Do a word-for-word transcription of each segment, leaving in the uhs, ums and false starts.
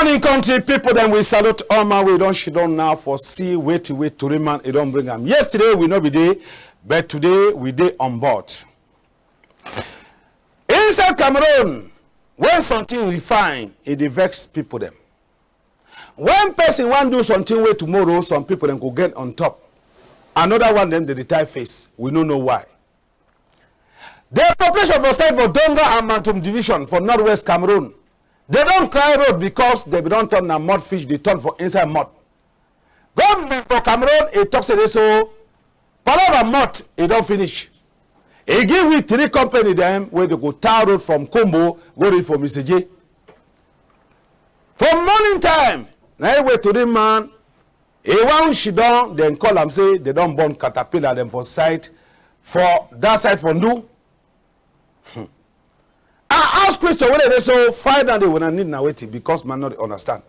Morning, country people. Then we salute all man. We don shidon now for see wetin wey tori man e don bring am. Yesterday we no be dey, but today we dey on board. Inside Cameroon, when something refine, e dey vex people dem. When person wan do something wey tomorrow some people dem go get on top, another one dem dey retire face. We no know why. The population for side for Donga and Mantung division for northwest Cameroon, they don cry road because they be don turn na mud fish, they turn for inside mud. Government for Cameroon, e talk say dey so palava mud e don finish. E give we three company dem wey dey go tar road from Kombo go reach for Misaje. For morning time, na e wey tori man e wan shidon, dem call am say they don burn caterpillar dem for side, for that side for Ndu. I ask question wey dey so, find out the wey na need na wetin, because man no dey understand.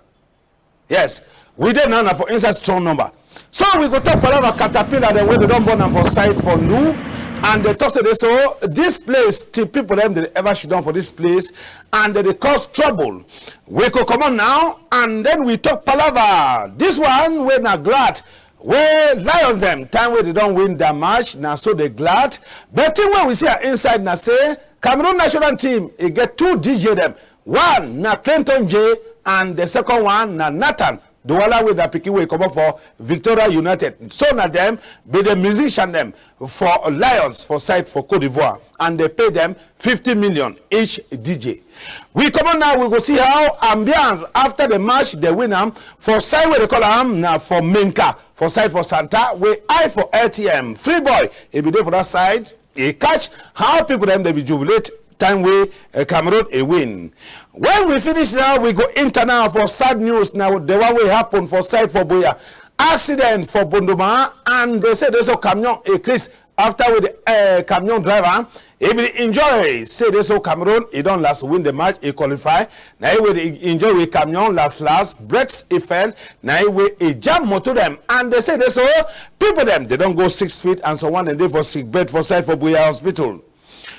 Yes, we dey now na for inside strong number. So we go talk palava caterpillar dem wey they don burn am for side for Ndu, and they talk say dey so this place, till people dem dey ever shidon for this place, and they dey cause trouble. We go comot now, and then we talk palava. This one wey na glad wey lions dem, time wey they don win their match, na so they glad. But thing wey we see are inside na say Cameroon national team e get two D J dem. One na Clinton J, and the second one na Nathan Douala, wey na pikin wey comot for Victoria United. So na dem be the musician dem for Lions for side for Cote d'Ivoire, and they pay them fifty million each D J. We comot now, we go see how ambiance after the match they win am for side wey they call am na for Menka, for side for Santa, wey eye for L T M. Free boy, e be dey for that side. E catch how people dem dey be jubilate time wey, eh, Cameroon e win. When we finish now, we go enter now for sad news. Now the one wey happen for side for Buea, accident for Bunduma, and they say dey so camion e crash after wey the, eh, camion driver e be dey enjoy. Say dey so Cameroon e don last win the match, e qualify. Na e wey dey enjoy with camion last last, brakes e fail. Na e wey e jam motor dem, and they say dey so people dem they don go six feet, and so one dem dey for sick bed for side for Buea Hospital.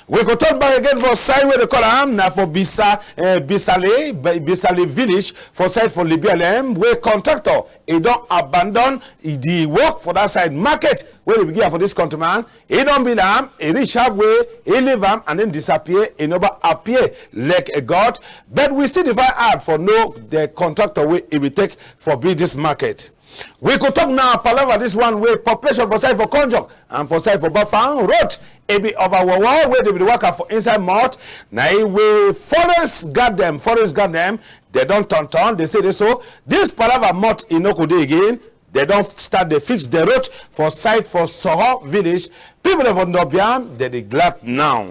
We go talk back again for side wey they call am na for Bisa, eh, Bisale, Bi-, Bisale village for side for Libialem, wey contractor e don abandon the work for that side. Market wey dey begin for this country man, e don build am, e reach halfway, e leave am, and then disappear, e never appear like a god. But we still dey find out for know the contractor wey e be take for build this market. We go talk now palava this one wey population for side for Konjok and for side for Bafang road e be over wawa wey dey be dey waka for inside mud. Na e wey forest guard dem, forest guard dem, they don turn turn. They say dey so this palava mud e no go dey again. They don start dey fix the road for side for Soho village. People dem for Ndobiam, they dey glad now.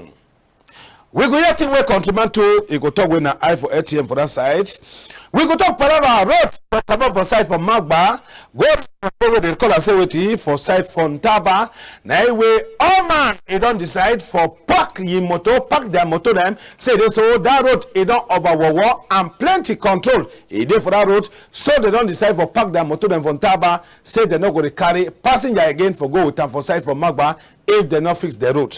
We go hear thing wey countryman too, e go talk wey na eye for L T M for that side. We go talk palava road for comot for side for Magba, go wey they call am say wetin for side for Ntaba. Na e wey all man e don decide for park yi motor, park their motor dem. Say dey so that road e don over wawa and plenty control e dey for that road. So they don decide for park their motor dem for Ntaba. Say they no go dey carry passenger again for go with am for side for Magba if they no fix the road.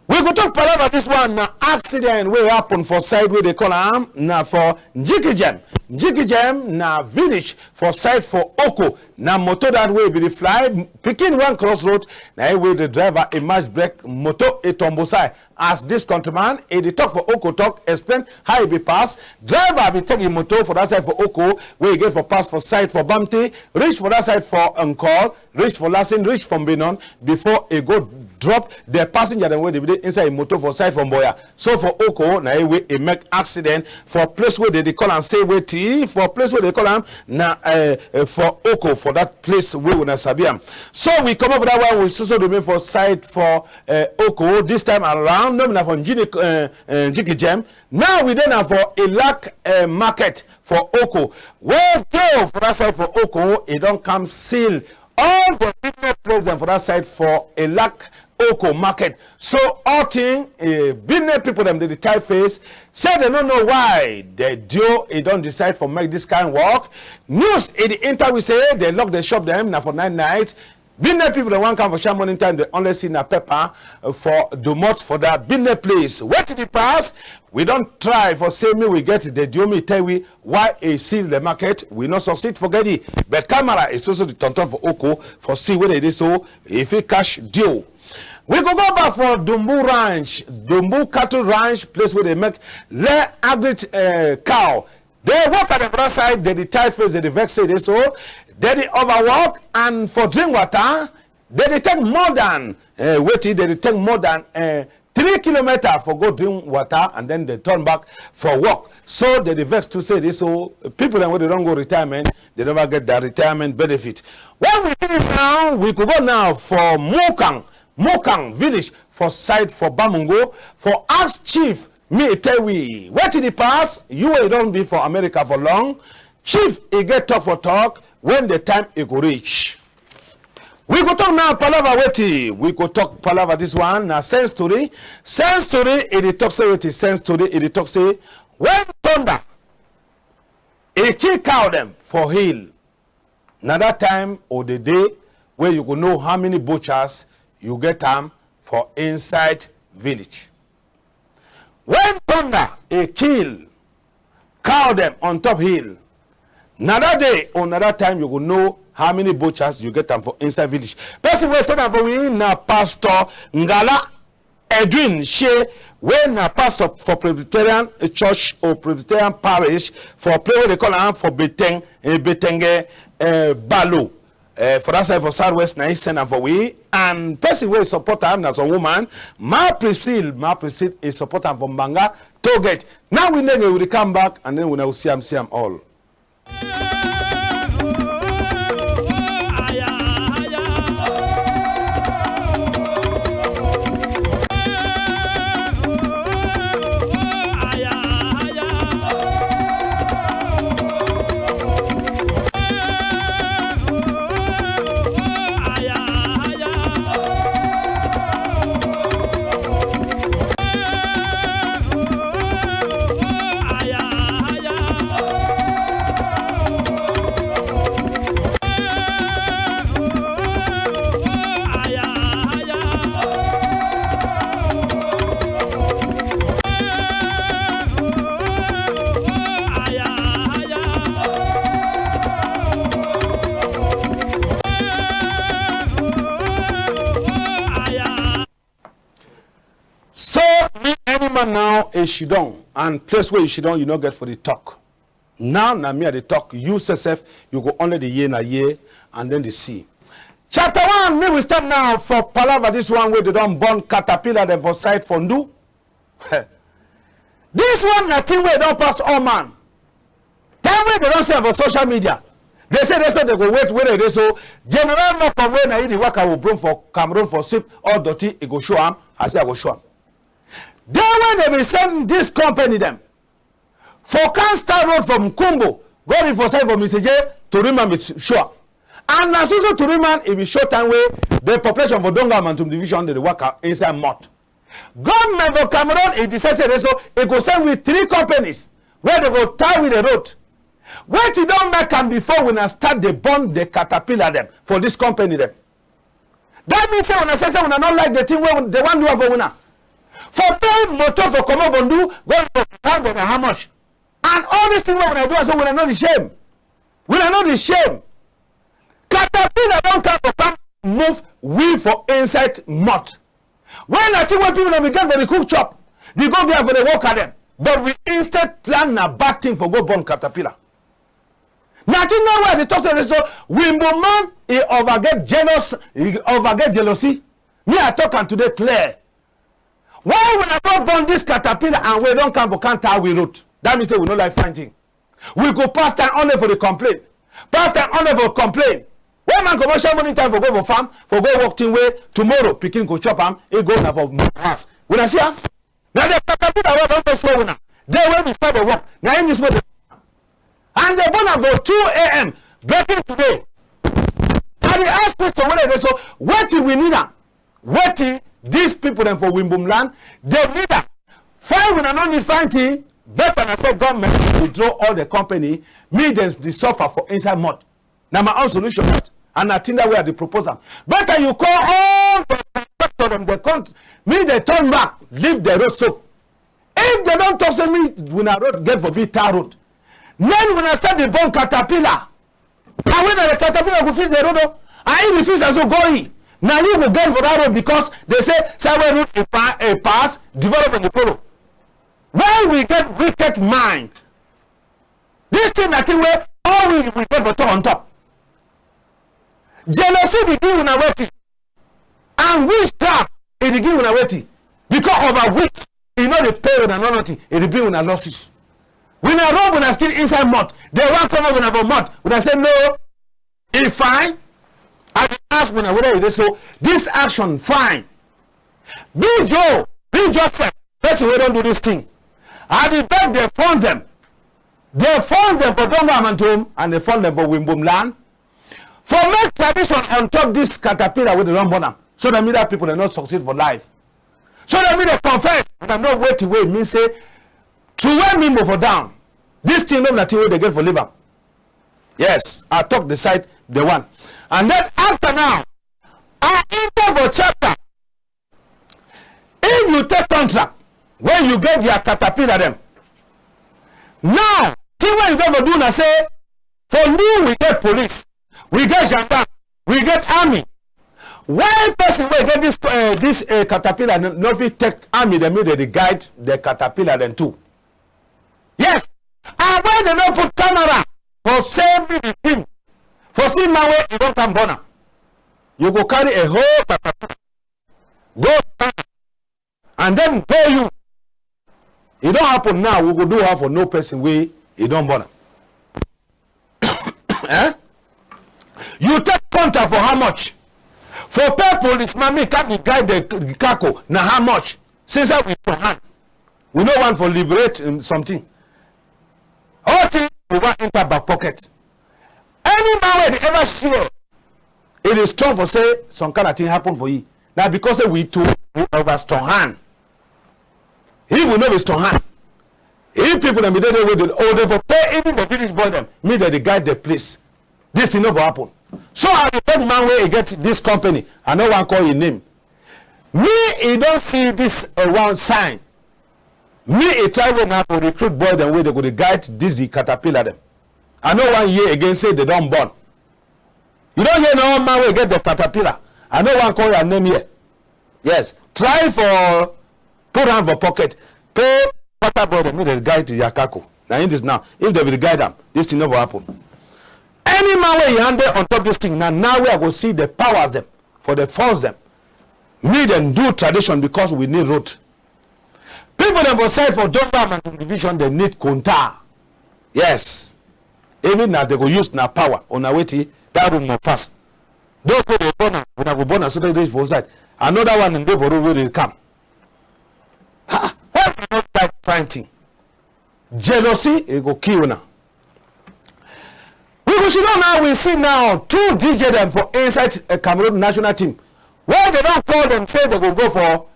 We go talk palava this one na accident wey happen for side wey they call am na for Njikijem. Njikijem na village for side for Oko. Na motor that wey be dey fly, pikin one cross road, na e wey the driver e mash brake, motor e tumble side. As this countryman e dey talk for Oko talk, explain how e be pass. Driver be take e motor for that side for Oko, wey e get for pass for side for Bamti, reach for that side for Nkol, reach for Lasin, reach for Benon, before e go drop the passenger dem wey dey be dey inside e motor for side for Mboya. So for Oko, na e wey e make accident for place wey they dey call am say wetin, for place wey they call am na, eh, eh, for Oko, for that place wey una sabi am. So we comot for that one, we so so remain for side for, eh, Oko. This time around, no be na for Njini, eh, eh, Njikijem. Now we dey na for Elak, eh, market for Oko. Wey dey for that side for Oko, e don come seal all the business place dem for that side for Elak Oko market. So all thing, eh, business people dem dey dey tie face, say they no know why the D O e don decide for make this kind work. News e dey enter we say they lock the shop dem na for night night. Benin people dem wan come for shine morning time, dem only see na pepper, uh, for domot for that Benin place. Wetin dey pass? We don try for say make we get the Diomi tell we why e seal the market. We no succeed for get it. But camera is also the tonton for Oko for see whether e dey so, if e catch deal. We go go back for Dumbu Ranch, Dumbu Cattle Ranch, place where they make le agri, uh, cow. Dey work at the other side, dey dey tie face, dey dey vex say dey so, dey dey overwork, and for drink water, dey dey take more than, eh, wetin, dey dey take more than, eh, three kilometer for go drink water, and then dey turn back for work. So dey dey vex to say dey so, people dem wey dey don go retirement, dey never get their retirement benefit. When we finish now, we go go now for Mukang, Mukang village for side for Bamungo, for ask chief, me e tell we, wetin dey pass? You wey don be for America for long, chief e get talk for talk when the time e go reach. We go talk now palava wetin, we go talk palava this one, na sense tori. Sense tori e dey talk say wetin, sense tori e dey talk say when thunder e kill cow dem for hill, na that time or the day wey you go know how many butchers you get am for inside village. When thunder e kill cow dem on top hill, na that day or na that time you go know how many butchers you get am for inside village. Person wey send am for we na Pastor Ngala Edwin Shey, wey na pastor for Presbyterian Church or Presbyterian Parish for place wey dey call am for Beteng, eh, Betenge, eh, Balo. Eh, for that side for Southwest, na he send am for we. And person wey support am na some woman, Ma Priscille, Ma Priscille, e support am for Mbanga Toll Gate. Now we nenge, we dey come back, and then we now see am, see am all. So, me, any man now, e shidon, and place where you shidon, you no get for the talk. Now, na me I dey talk, you sef, sef, you go only dey hear na hear, and then dey see. Chapter one, make we start now for palava, this one wey dey don burn caterpillar dem for side for Ndu. This one na thing wey don pass all man. Time wey dey don see am for social media, dey say dey so dey go wait, wey dey dey so, General Moko wey na yi dey waka with broom for Cameroon for sweep all dirty, e go show am, I say I go show am. Day wey dey be send this company dem for Kanstar Road from Nkumbo, go reach for side for Misaje, tori man be show am. And na so so tori man, e be show time wey the population for Donga Mantung Division dey dey waka inside mud. Government for Cameroon, e decide say dey so, e go send we three companies wey dey go tar we the road. Wetin don make am before wuna start dey burn the caterpillar dem for this company dem? That mean say wuna say, say wuna no like the thing wey dey wan do am for wuna. For pay motor for comot for Ndu, go for town, na how much? And all this thing wey wuna do am so, wuna no dey shame. Wuna no dey shame. Caterpillar don come for come move we for inside mud. When na thing wey people no be get for the cook chop, dey go be am for the worker dem. But we instead plan na bad thing for go burn caterpillar. Na thing now wey I dey talk to you so, Wimbo man, e over get jealous, e over get jealousy. Me, I talk am today clear. Why wuna go burn this caterpillar and we don come for come tar we road? That mean say we no like fine thing. We go pass time only for the complain. Pass time only for complain. When man comot shine morning time for go for farm, for go work thing wey tomorrow pikin go chop am, e go na for house. Wuna see am? Na the caterpillar wey don first show wuna. Day wey we start the work, na in this way. And dey burn am for two A M, breaking today. I dey ask question wey dey so, wetin we need am? Wetin these people dem for Wimbum land, dey need am? Fine, wuna no need fine thing, better na say government withdraw all the company, make dem dey suffer for inside mud. Na my own solution that. And na thing that wey I dey propose am. Better you call all the contractor dem, dem come, make dem turn back, leave the road so. If dem don talk say make una road get for be tar road, then una start dey burn caterpillar. And when na the caterpillar go fix the road o, and if the fix as go go in, na you go gain for that road because dem say side wey road e pa-, e pass, development dey follow. Why we get wicked mind? This thing na thing wey all we, we get for talk on top. Jealousy dey give una wetin? And witchcraft, e dey give una wetin? Because of our witch, e no dey pay una no nothing, e dey bring una losses. Una rub una skin inside mud, dem wan come up una for mud, una say no, e fine. I dey ask una whether e dey so, this action fine? Big Joe, Big Joseph, person wey don do this thing, I dey beg the fons dem, the fons dem for Donga Mantung and the fons dem for Wimbum land, for make tradition on top this caterpillar wey dem don burn am, so that make that people dem no succeed for life. So that make dem confess, and I know wetin wey e mean say, throway Mimbo for down. This thing no be na thing wey dem get for leave am. Yes, I talk the side the one. And then after now, I enter for chapter. If you take contract, when you get their caterpillar dem, now, thing wey you get for do na say, for Ndu we get police, we get gendarme, we get army. Why person wey get this, eh, this, eh, caterpillar no, no fit take army dem, make dem dey guide the caterpillar dem too? Yes. And why dem no put camera for save the thing? For see man wey e don come burn am. You go carry a whole caterpillar, go stand, and then go you. E don happen now, we go do how for no person wey e don burn am. Eh? You take contract for how much? For pay policeman, me carry guide the, the cargo, na how much? Since that we for hand, we no want for liberate, um, something. All thing we wan enter back pocket. Any man wey dey ever share, e dey strong for say some kind of thing happen for yi. Na because say we too, we over strong hand. If we no be strong hand, if people dem be dey there wey dey, oh, dem for pay even the village boy dem, make dem dey guide the place, this thing no for happen. So I dey beg man wey e get this company, I no wan call yi name. Me, e don see this, uh, one sign. Me, e try way now for recruit boy dem wey dem go dey guide this the caterpillar dem. I no wan hear again say dem don burn. You don hear na one man wey get the caterpillar? I no wan call your name here. Yes, try for put hand for pocket, pay quarter boy dem make dem guide the cargo. Na in this now, if dem be guide am, this thing no for happen. Any man wey e hand dey on top this thing, na now wey I go see the powers dem for the force dem. Make dem do tradition because we need road. People dem for side for Donga Mantung division, dem need konta. Yes. Even na dem go use na power. Una wetin, that room must pass. Those wey dey burn am, una go burn am so they reach for side. Another one dem dey for road wey dey come. Ha! Help me not find thing. Jealousy, e go kill una. We go sit down now, we see now two D J dem for inside, uh, Cameroon national team. Wey dem don call dem say dem go go for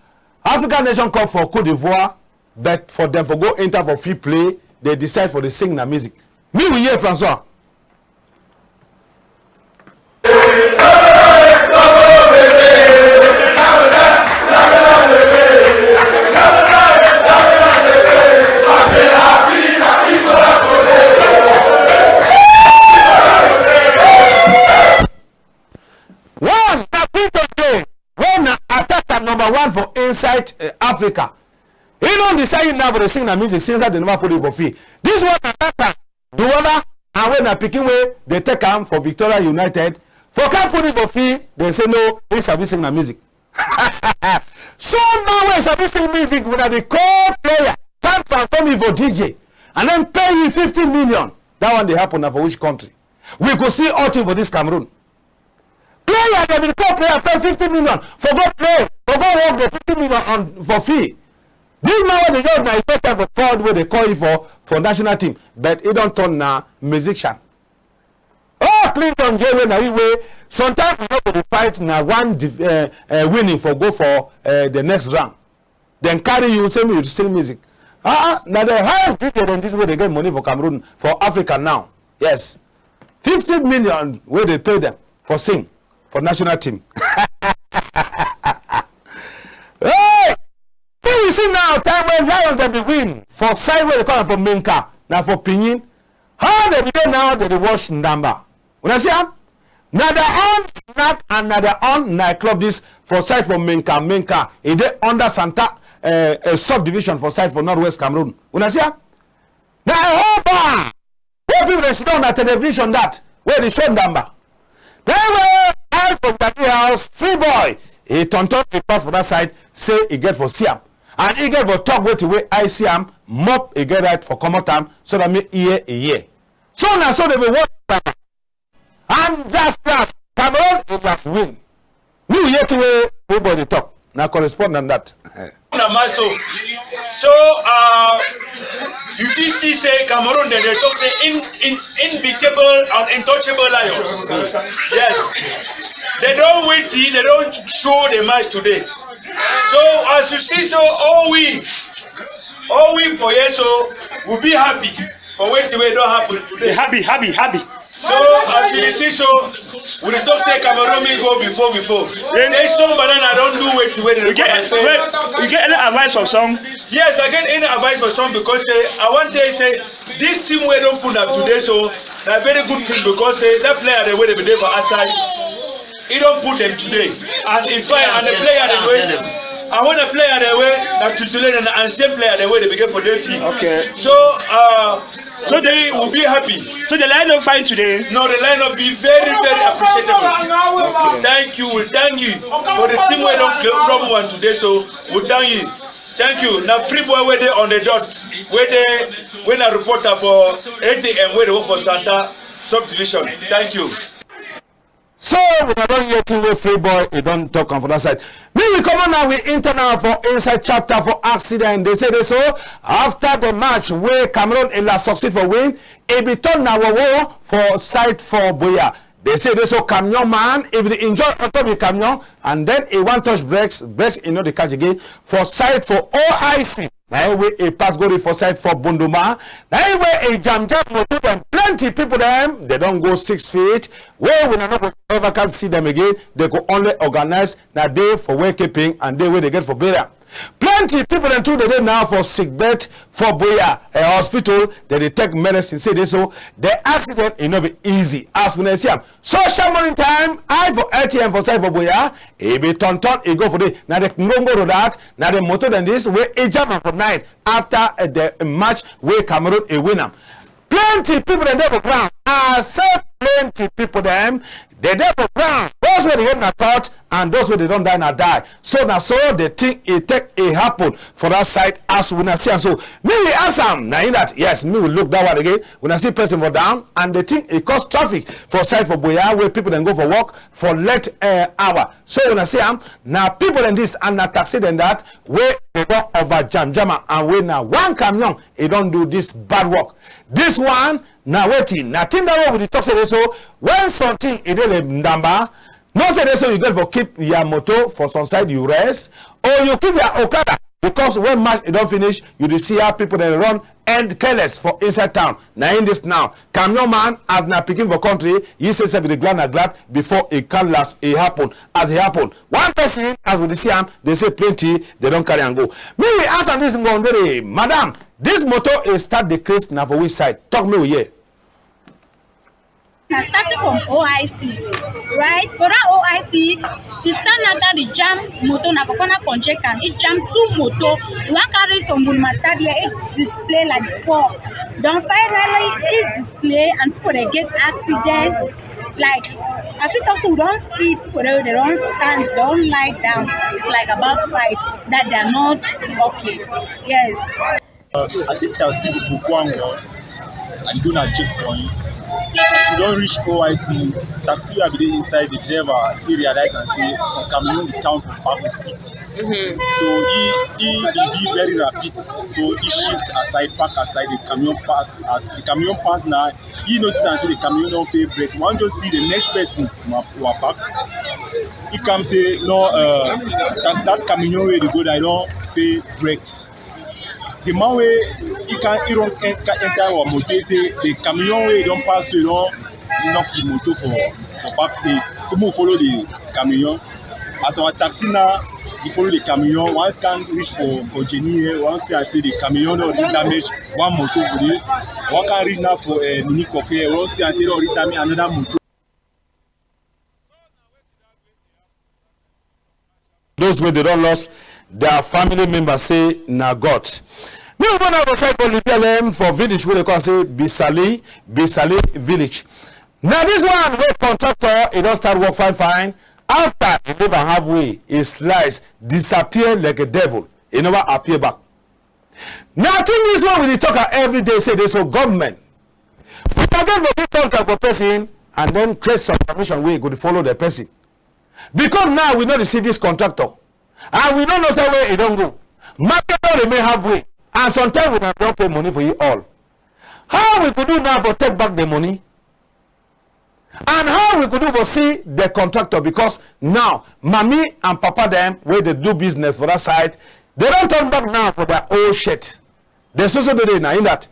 African Nation Cup for Cote d'Ivoire, but for dem for go enter for field play, dem decide for dey sing na music. Me we hear Francois. One na Clinton Dube, wey na attacker number one for inside, eh, Africa. He don decide now for dey sing na music since that dem never put yi for field. This one na attacker, Douala, and wey na pikin wey dem take am for Victoria United. For come put yi for field, dem say no, he sabi sing na music. Some man wey sabi sing music, wuna dey call player, come transform yi for D J, and then pay yi fifty million. That one dey happen na for which country? We go see all thing for this Cameroon. Player dem dey call player, pay fifty million for go play, for go work the fifty million on for field. This man wey dey just na yi first time for call wey dem call yi for, for national team, but he don turn na musician. Oh, Clinton Dube wey na yi wey sometimes we no go dey fight na one div-, eh, eh, winning for go for, eh, the next round. Dem carry you, say me you sing music. Ah, ah, na the highest D J dem this wey dey get money for Cameroon, for Africa now. Yes. Fifty million wey dem pay dem for sing for national team. Hey! Make we see now time wey Lions dem be win for side wey dey call am for Minka, na for Pinyin. How dem be dey now, dem dey watch Ndamba. Una see am? Na their own snack and na their own nightclub this for side for Minka. Minka, e dey under Santa, eh, eh, subdivision for side for northwest Cameroon. Una see am? Na a whole bar wey people dey sit down na television that wey dey show Ndamba. Then wey I for Daddy house, free boy, e turn turn e pass for that side, say e get for see am. And e get for talk wetin wey I see am, mop e get right for comot am, so that me hear e hear. So na so dem be watch Ndamba. And last last, Cameroon e last win. Make we hear thing wey everybody dey talk. Na correspondent that. Na maso. So, uh, you fit see say Cameroon, dem dey talk say in, in, unbeatable and untouchable Lions. Yes. Dem don win, dem don show the match today. So, as you see, so all we, all we for here, so we be happy for wetin wey don happen today. Happy, happy, happy. So, as you see, so, we dey talk say Cameroon me go before, before. Then say some banana don do wetin wey dem get, say. Well, you get any advice for some? Yes, I get any advice for some because say, I wan tell you say, this team wey don put am today, so, na very good thing because say, that player dem wey dey be dey for outside, e don put dem today. And in fact, and the player dem wey, and when the player dem wey, na titulaire and ancien player dem wey dey be get for dey field. Okay. So, uh, So they will be happy. So the lineup fine today? No, the lineup be very, very appreciable. Okay. Thank you, we thank you for the team wey don play number one today, so we thank you. Thank you. Na free boy wey dey on the dot, wey dey, wey na reporter for A T M, wey dey work for Santa subdivision. Thank you. So, una don hear thing wey free boy e don talk am for that side. Make we comot now, we enter now for inside chapter for accident. Dem say dey so, after the match wey Cameroon e last succeed for win, e be turn na wowo for side for Buea. Dem say dey so camion man, e be dey enjoy on top the camion, and then e wan touch brakes, brakes e no dey catch again for side for O I C. Na him wey e pass go reach for side for Bunduma. Na him wey e jam jam motor dem. Plenty people dem, dem don go six feet. Wey we no go ever can see dem again. Dem go only organize na day for wakekeeping and day wey dem get for burial. Plenty people dem too, dem dey now for sick bed for Buea, eh, hospital. Dem dey take medicine. Say dey so, the accident e no be easy. As we dey see am, social money time, I for L T M for side for Buea, e be turn turn, e go for the, na the Ngongo road that, na the motor dem this wey e jam am for night after, eh, the match wey Cameroon e win am. Plenty people dem dey for ground. I say plenty people dem, dem dey for ground. Those wey dey get na cut and those wey dey don die na die. So na so the thing e take e happen for that side as we na see am so. Me we ask am, na in that, yes, me we look that one again. We na see person for down and the thing e cause traffic for side for Buea wey people dem go for work for late, eh, hour. So una see am, na people dem this and na taxi dem that wey dem don over jam jam am and wey na one camion e don do this bad work. This one na wetin, na thing that wey we dey talk say dey so, when something e dey like Ndamba, no say dey so you get for keep your motor for some side you rest, or you keep your okada, because when match e don finish, you dey see how people dem run and careless for inside town. Na in this now. Camion man, as na pikin for country, yi say sef the glad na glad before e can last, e happen. As e happen, one person, as we dey see am, dem say plenty, dem don carry am go. Me we ask am this ngondere, madam, this motor e start the craze na for which side? Talk me we hear. Na starting from O I C, right? For that O I C, e start na that the jam motor na for corner Konchekam. E jam two motor. One carry from Bunduma Stadium, e display like four. Then finally, e display and people dey get accident. Like, I fit talk say we don see people dey, dey don stand, dey don lie down. It's like about five that they are not okay. Yes. Uh, I think I see people go and go. I dey go na checkpoint. We don reach O I C. Taxi wey I be dey inside, the driver, he realize and say, some camion dey come from back with speed. Mm-hmm. So he, he, he be very rapid. So he shift aside, park aside, the camion pass. As the camion pass now, he notice and say the camion don fail brake. One just see the next person wa-, wa back. He come say, no, uh, that, that camion wey dey go, that e don fail brakes. The man wey he can, he run en-, can enter our motor, say the camion wey don pass, so e don knock the motor for, for back side. Make we follow the camion. As our taxi now, we follow the camion. Once can reach for, for Jenny here, once I see the camion don already damage one motor for there. One can reach now for, eh, Mini Coffee here. Once I see don already damage another motor. Those wey dey don lost their family member say na God. Me, we go now for side for Libialem for village wey dey call say Bisali, Bisali village. Na this one wey contractor e don start work fine fine. After e leave am halfway, e slice, disappear like a devil. E never appear back. Na thing this one we dey talk am every day say dey so government, we forget for give contract for person and then create some commission wey go dey follow the person. Because now we no dey see this contractor and we no know say where e don go. Market don remain halfway and sometimes we na don pay money for you all. How we go do now for take back the money? And how we go do for see the contractor? Because now, mami and papa dem wey dey do business for that side, dey don turn back now for their old shirt. Dey so so dey dey na in that.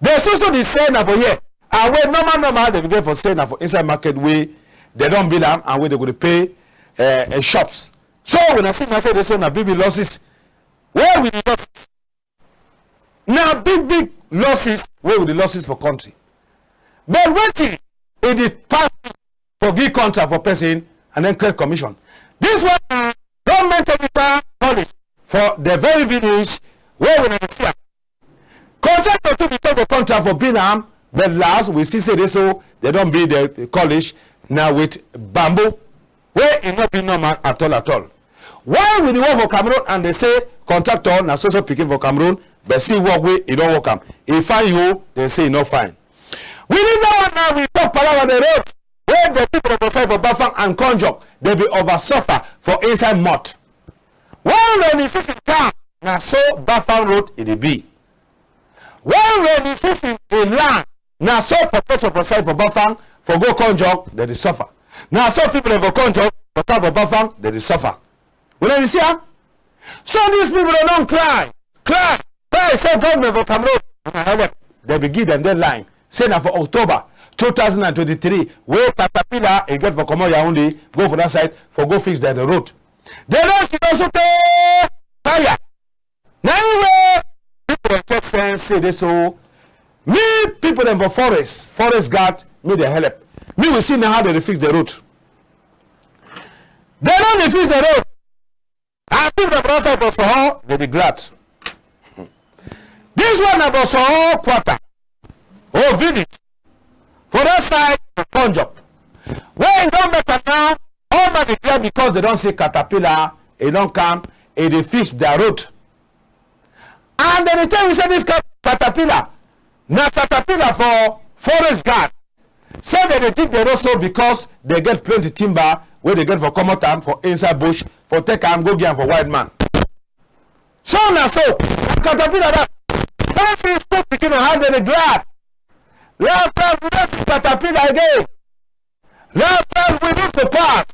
Dey so so dey sell na for here. And wey normal normal dey be get for sell na for inside market wey dey don build am and wey dey go dey pay, eh, eh, shops. So when I see na say dey so na big big losses. Where we dey loss? Na big big losses wey we dey losses for country. But wetin e dey pass for give contract for person and then create commission? This one na government technical college for the very village wey we dey see am. Contractor too be take the contract for build am, but last we see say dey so dey don build the college na with bamboo. Wey e no be normal at all at all. Why we dey work for Cameroon and dey say contractor na so so pikin for Cameroon, but see work wey e don work am. E fine you, dem say e no fine. We leave that one now, we talk palava the road. Wey the people for side for Bafang and Konjok, dey be over suffer for inside mud. When rainy season come, na so Bafang road e dey be. When rainy season e land, na so population for side for Bafang for go Konjok, dem dey suffer. Na so people dem for Konjok for come for Bafang, dem dey suffer. Wuna dey see am? So these people dem don cry, cry, cry say government for Cameroon, wuna help. Dem be give dem deadline say na for October two thousand and twenty-three wey caterpillar e get for comot Yaoundé go for that side for go fix dem the road. Dem don sidon so tey tire. Na anyway, people dem take sense say dey so, me people dem for forest, forest guard, me dey help. Me we see na how dem dey fix the road. Dem don dey fix the road. And people dem for that side for Soho, dem dey glad. This one na for Soho quarter. Oh, village. For that side, for Konjok. Wey e don make am now, all man dey clear because dem don see caterpillar, e don come, e dey fix their road. And dem dey tell me say this cat-, caterpillar, na caterpillar for forest guard. Say dem dey dig the road so because dem get plenty timber wey dem get for comot am for inside bush, for take am go give am for white man. So na so, na caterpillar that. That mean school pikin and how dem dey glad. Last class, we don see caterpillar again. Last class, we need to pass.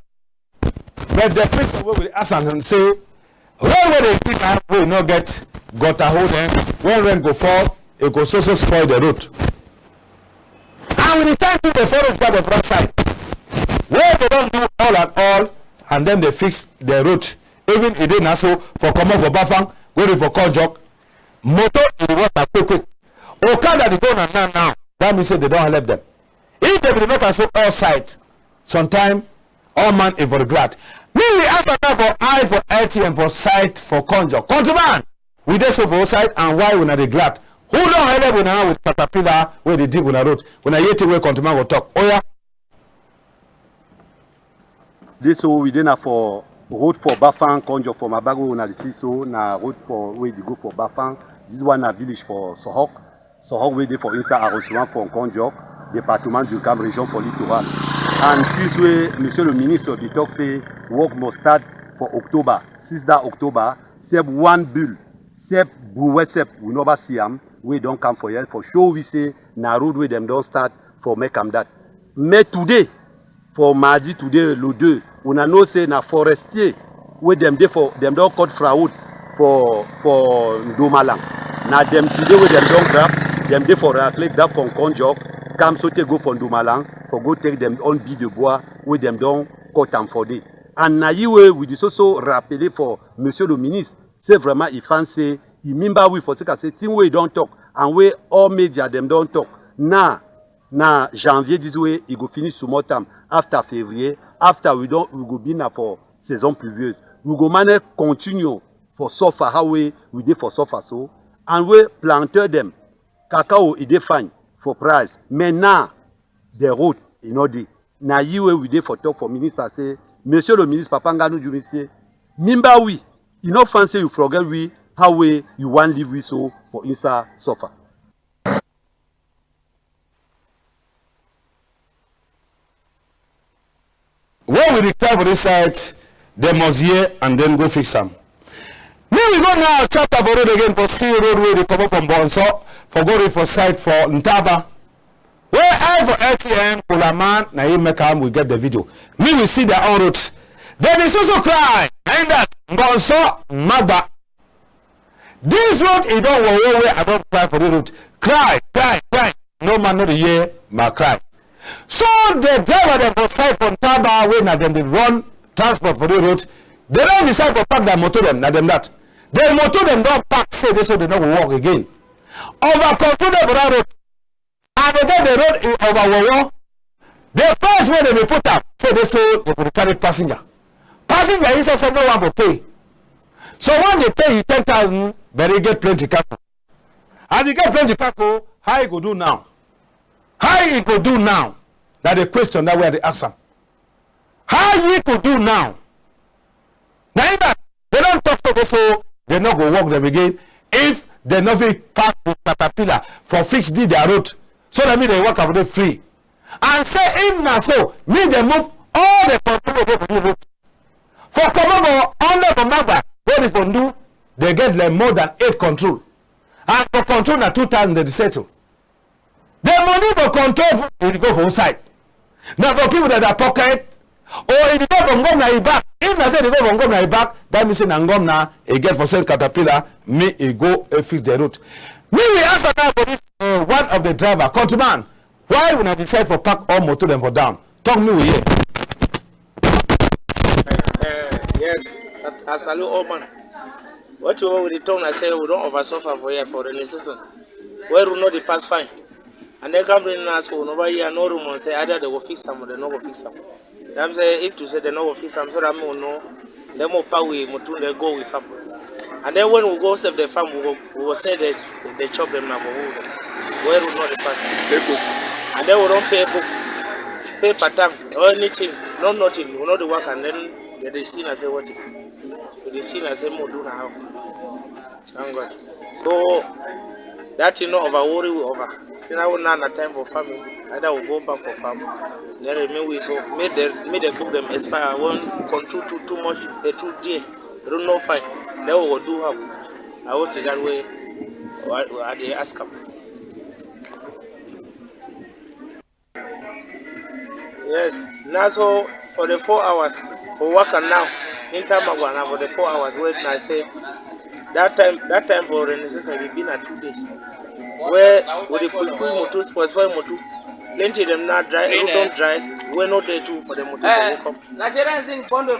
But the question wey we dey ask am say, road wey dey dig am, wey no get gutter hole dem, when rain go fall, e go so so spoil the road. And we dey thank you, the forest guard of that side, wey dem don do all and all, and then dem fix the road. Even e dey na so for comot for Bafang, go dey for Konjok, motor e dey work na quick quick. Okada dey go na now now. That mean say dem don help dem. If dem be dey make am so all side, sometime all man e for glad. Me we ask am now for eye for L T M for side for Konjok. Countryman, we dey so for outside and why wuna dey glad? Who don help wuna with caterpillar wey dey dig wuna road? Wuna hear thing wey countryman go talk. Oya. This so we dey na for road for Bafang Konjok for Mabago, wuna dey see so na road for wey dey go for Bafang. This one na village for Sohok. Sohok wey dey for inside arrondissement for Konjok, département du Nkam, région for Littoral. And since wey Monsieur le Ministre dey talk say work must start for October, since that October, sep one bulle, sep brouette sep, we never see am, wey don come for here for show we say na road wey dem don start for make am that. Mais today, for mardi today, le deux, wuna know say na forestier wey dem dey for, dem don cut firewood for, for Ndomalang. Na dem today wey dem don grab, dem dey for Raclay, grab for Nkonjok, Come so take go for Ndomalang for go take dem on bi de bois wey dem don cut am for dey. And na yi wey we dey so so rappeler for Monsieur le Ministre, say vraiment e find say e memba we for sake say thing wey e don talk and wey all media dem don talk. Now, na Janvier this wey e go finish small time after February, after we don, we go be na for saison pluvieuse. We go manage continue for suffer how wey we dey for suffer so, and wey planteur dem, cacao e dey fine for price, mais now the road e no dey. Na yi wey we dey for talk for minister say, Monsieur le Ministre, Papa Ngannou Djoumé say, memba we, e no fine say you forget we, how wey you wan leave we so for inside suffer. When we dey cry for this side, dem must hear and then go fix am. Make we go now chapter for road again for see road wey dey comot from Bonso for go reach for side for Ntaba. Wey I for L T N, Kulaman, na him make am, we get the video. Make we see their own road. Dem dey so so cry, na him that, Bonso, Magba. This road, e don wowo wey I don cry for the road. Cry, cry, cry. No man no dey hear my cry. So the driver dem for side for Ntaba wey na dem dey run transport for the road, dem don decide for park their motor dem, na dem that. The motor dem don park, say dey so dem no go work again. Over control dem for that road. And again, the road e over wowo. The price wey dem dey put am, say dey so dem go dey carry passenger. Passenger inside say no one go pay. So when dem pay you ten thousand, but e get plenty cargo. As e get plenty cargo, how e go do now? How e go do now? Na the question that wey I dey ask am. How yi go do now? Na him that dem don talk say dey so dem no go work dem again if dem no fit pack the caterpillar for fix the their road, so that make dem work am for dey free. And say if na so, make dem move all the control wey dey for the road. For comot for under for Magba, wey be for Ndu, dem get like more than eight control. And for control na two thousand dem dey settle. The money for control, e dey go for who side? Na for people that are pocket, or e dey go for Ngomna e back? If na say e dey go for Ngomna e back, that mean say na Ngomna e get for send caterpillar, make e go, eh, fix the road. Make we ask am now for this, eh, one of the driver, countryman, why una decide for park all motor dem for down? Talk make we hear. Eh, yes, I, I salute all man. Wetin wey we dey talk na say we don over suffer for here for rainy season. Wey road no dey pass fine. And then come rain now, so we never hear no rumor say either dem go fix am or dem no go fix am. Dem say if to say dem no go fix am, so that make we know, then make we pack we motor dem go we farm. And then when we go sell the farm, we go, we go sell the, the chop dem na for who dem. Wey road no dey pass. Pay book. And then we don pay book, pay per time or anything, no nothing. We no dey work and then dem dey see na say wetin. We dey see na say make we do na how. Thank God. So that thing no over worry we over. See now, now na time for farming. Either we go back for farm, then remain we so make the, make the book dem expire. When control too, too much, they too dear, road no fine. Then we go do how? I want to that way. I, I dey ask am. Yes, na so for the four hours for waka now, enter Magba na for the four hours wey na say that time, that time for rainy season e be na two days. Wey we dey push push motor, spoil spoil motor. Plenty dem na dry, road don dry, wey no dey too for the motor to walk up.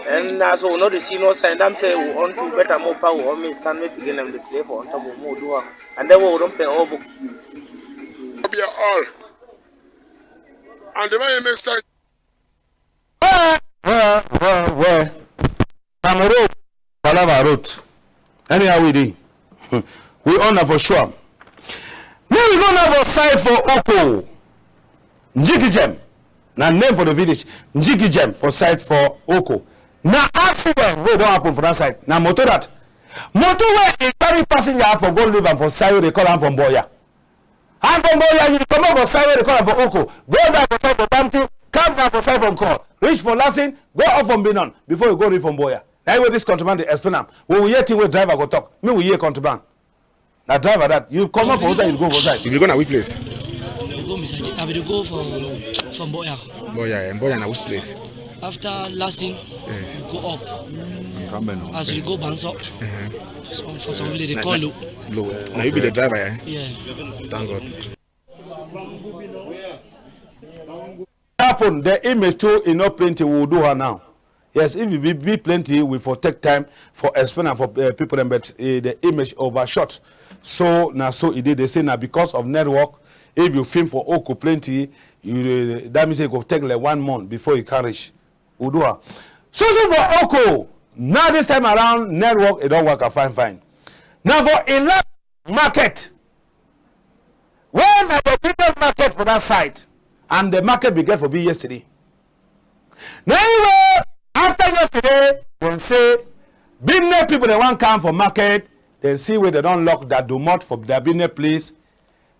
And na so we no dey see no sign. Dem say we on to better more power, we on me stand, make pikin dem dey play for on top of more do am. And then we don pay all book. Be all. And the man next time. Well, well, well, well. Cameroon, palava road. Anyhow we dey, we on na for sure. Make we go now for side for Oko. Njikijem. Na name for the village. Njikijem for side for Oko. Na accident wey don happen for that side. Na motor that. Motor wey e carry passenger for go leave am for side wey dey call am for Mboya. And for Mboya, you comot for side wey dey call am for Oko, go down for side for Bamti, come down for side for Nkor, reach for Lasin, go up for Mbinon before you go reach for Mboya. Na yi wey this countryman dey explain am. We will hear thing wey driver go talk. Make we hear countryman. Na driver that. You comot for side, you go for side. You be go na which place? I be go Misaje. I be dey go for, for Mboya. Mboya, eh, Mboya na which place? After Lasin, yes, we go up. As we go Banso, uh-huh, some, for some village, they call Lo. Lo. Now you be the driver, eh? Yeah. Thank God. happen, the image too, e no plenty, we will do her now. Yes, if e be, be plenty, we for take time for explain am for, eh, people dem, but, eh, the image overshot. So, na so e dey. They say na because of network, if you film for Oko plenty, you, eh, that means e go take like one month before e can reach. We do am. So, so for Oko, now this time around, network, e don work out fine, fine. Now for Elak market, wey na the biggest market for that side, and the market be get for be yesterday. Now, anyway, after yesterday, dem say business people dem wan come for market, dem see wey dem don lock that domot for their business place.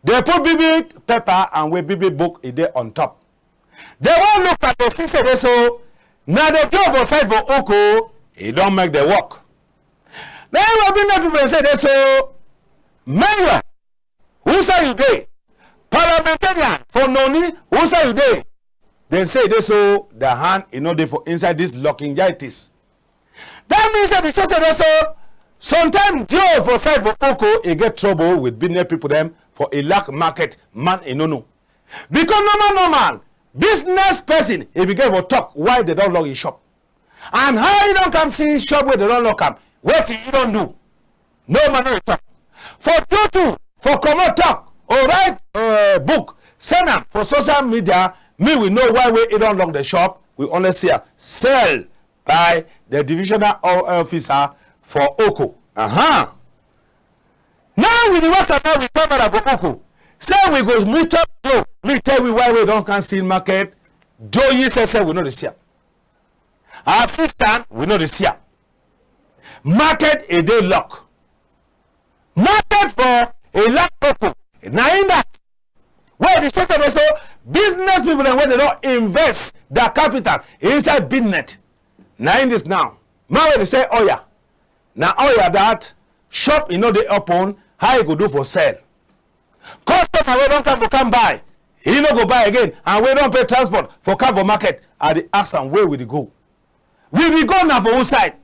Dem put big big paper and wey big big book e dey on top. Dem wan look at the system dey so, na the job for side for Oko, e don make the work. Na him wey business people dey say dey so, mayor, who side you dey? Parliamentarian for Noni, who side you dey? Dem say dey so, their hand e no dey for inside this lockingitis. That mean say the show say dey so, sometimes Dio for side for Oko, e get trouble with business people dem for Elak market, man e no know. Because normal, normal, business person, e be get for talk why dem don lock e shop. And how e don come see shop wey dem don lock am, wetin e don do? No man no dey talk. For Dio too, for comot talk, or write, eh, book, send am for social media, me we know why wey e don lock the shop, we only see am sell by the divisional o-, officer for Oko. Uh-huh. Now we dey waka now with camera for Oko. Say we go meet up Dio. Me tell we why we don come see market. Dio yi say say we no dey see am. Assistant, we no dey see am. Market e dey lock. Market for Elak Oko. Na in that. Wey the show say so business people dem wey dem don invest their capital inside business. Na in this now. Man wey dey sell oil. Na oil that shop e no dey open, how e go do for sell? Customer wey don come for come buy, e no go buy again, and wey don pay transport for come for market, I dey ask am where we dey go. We dey go na for who side?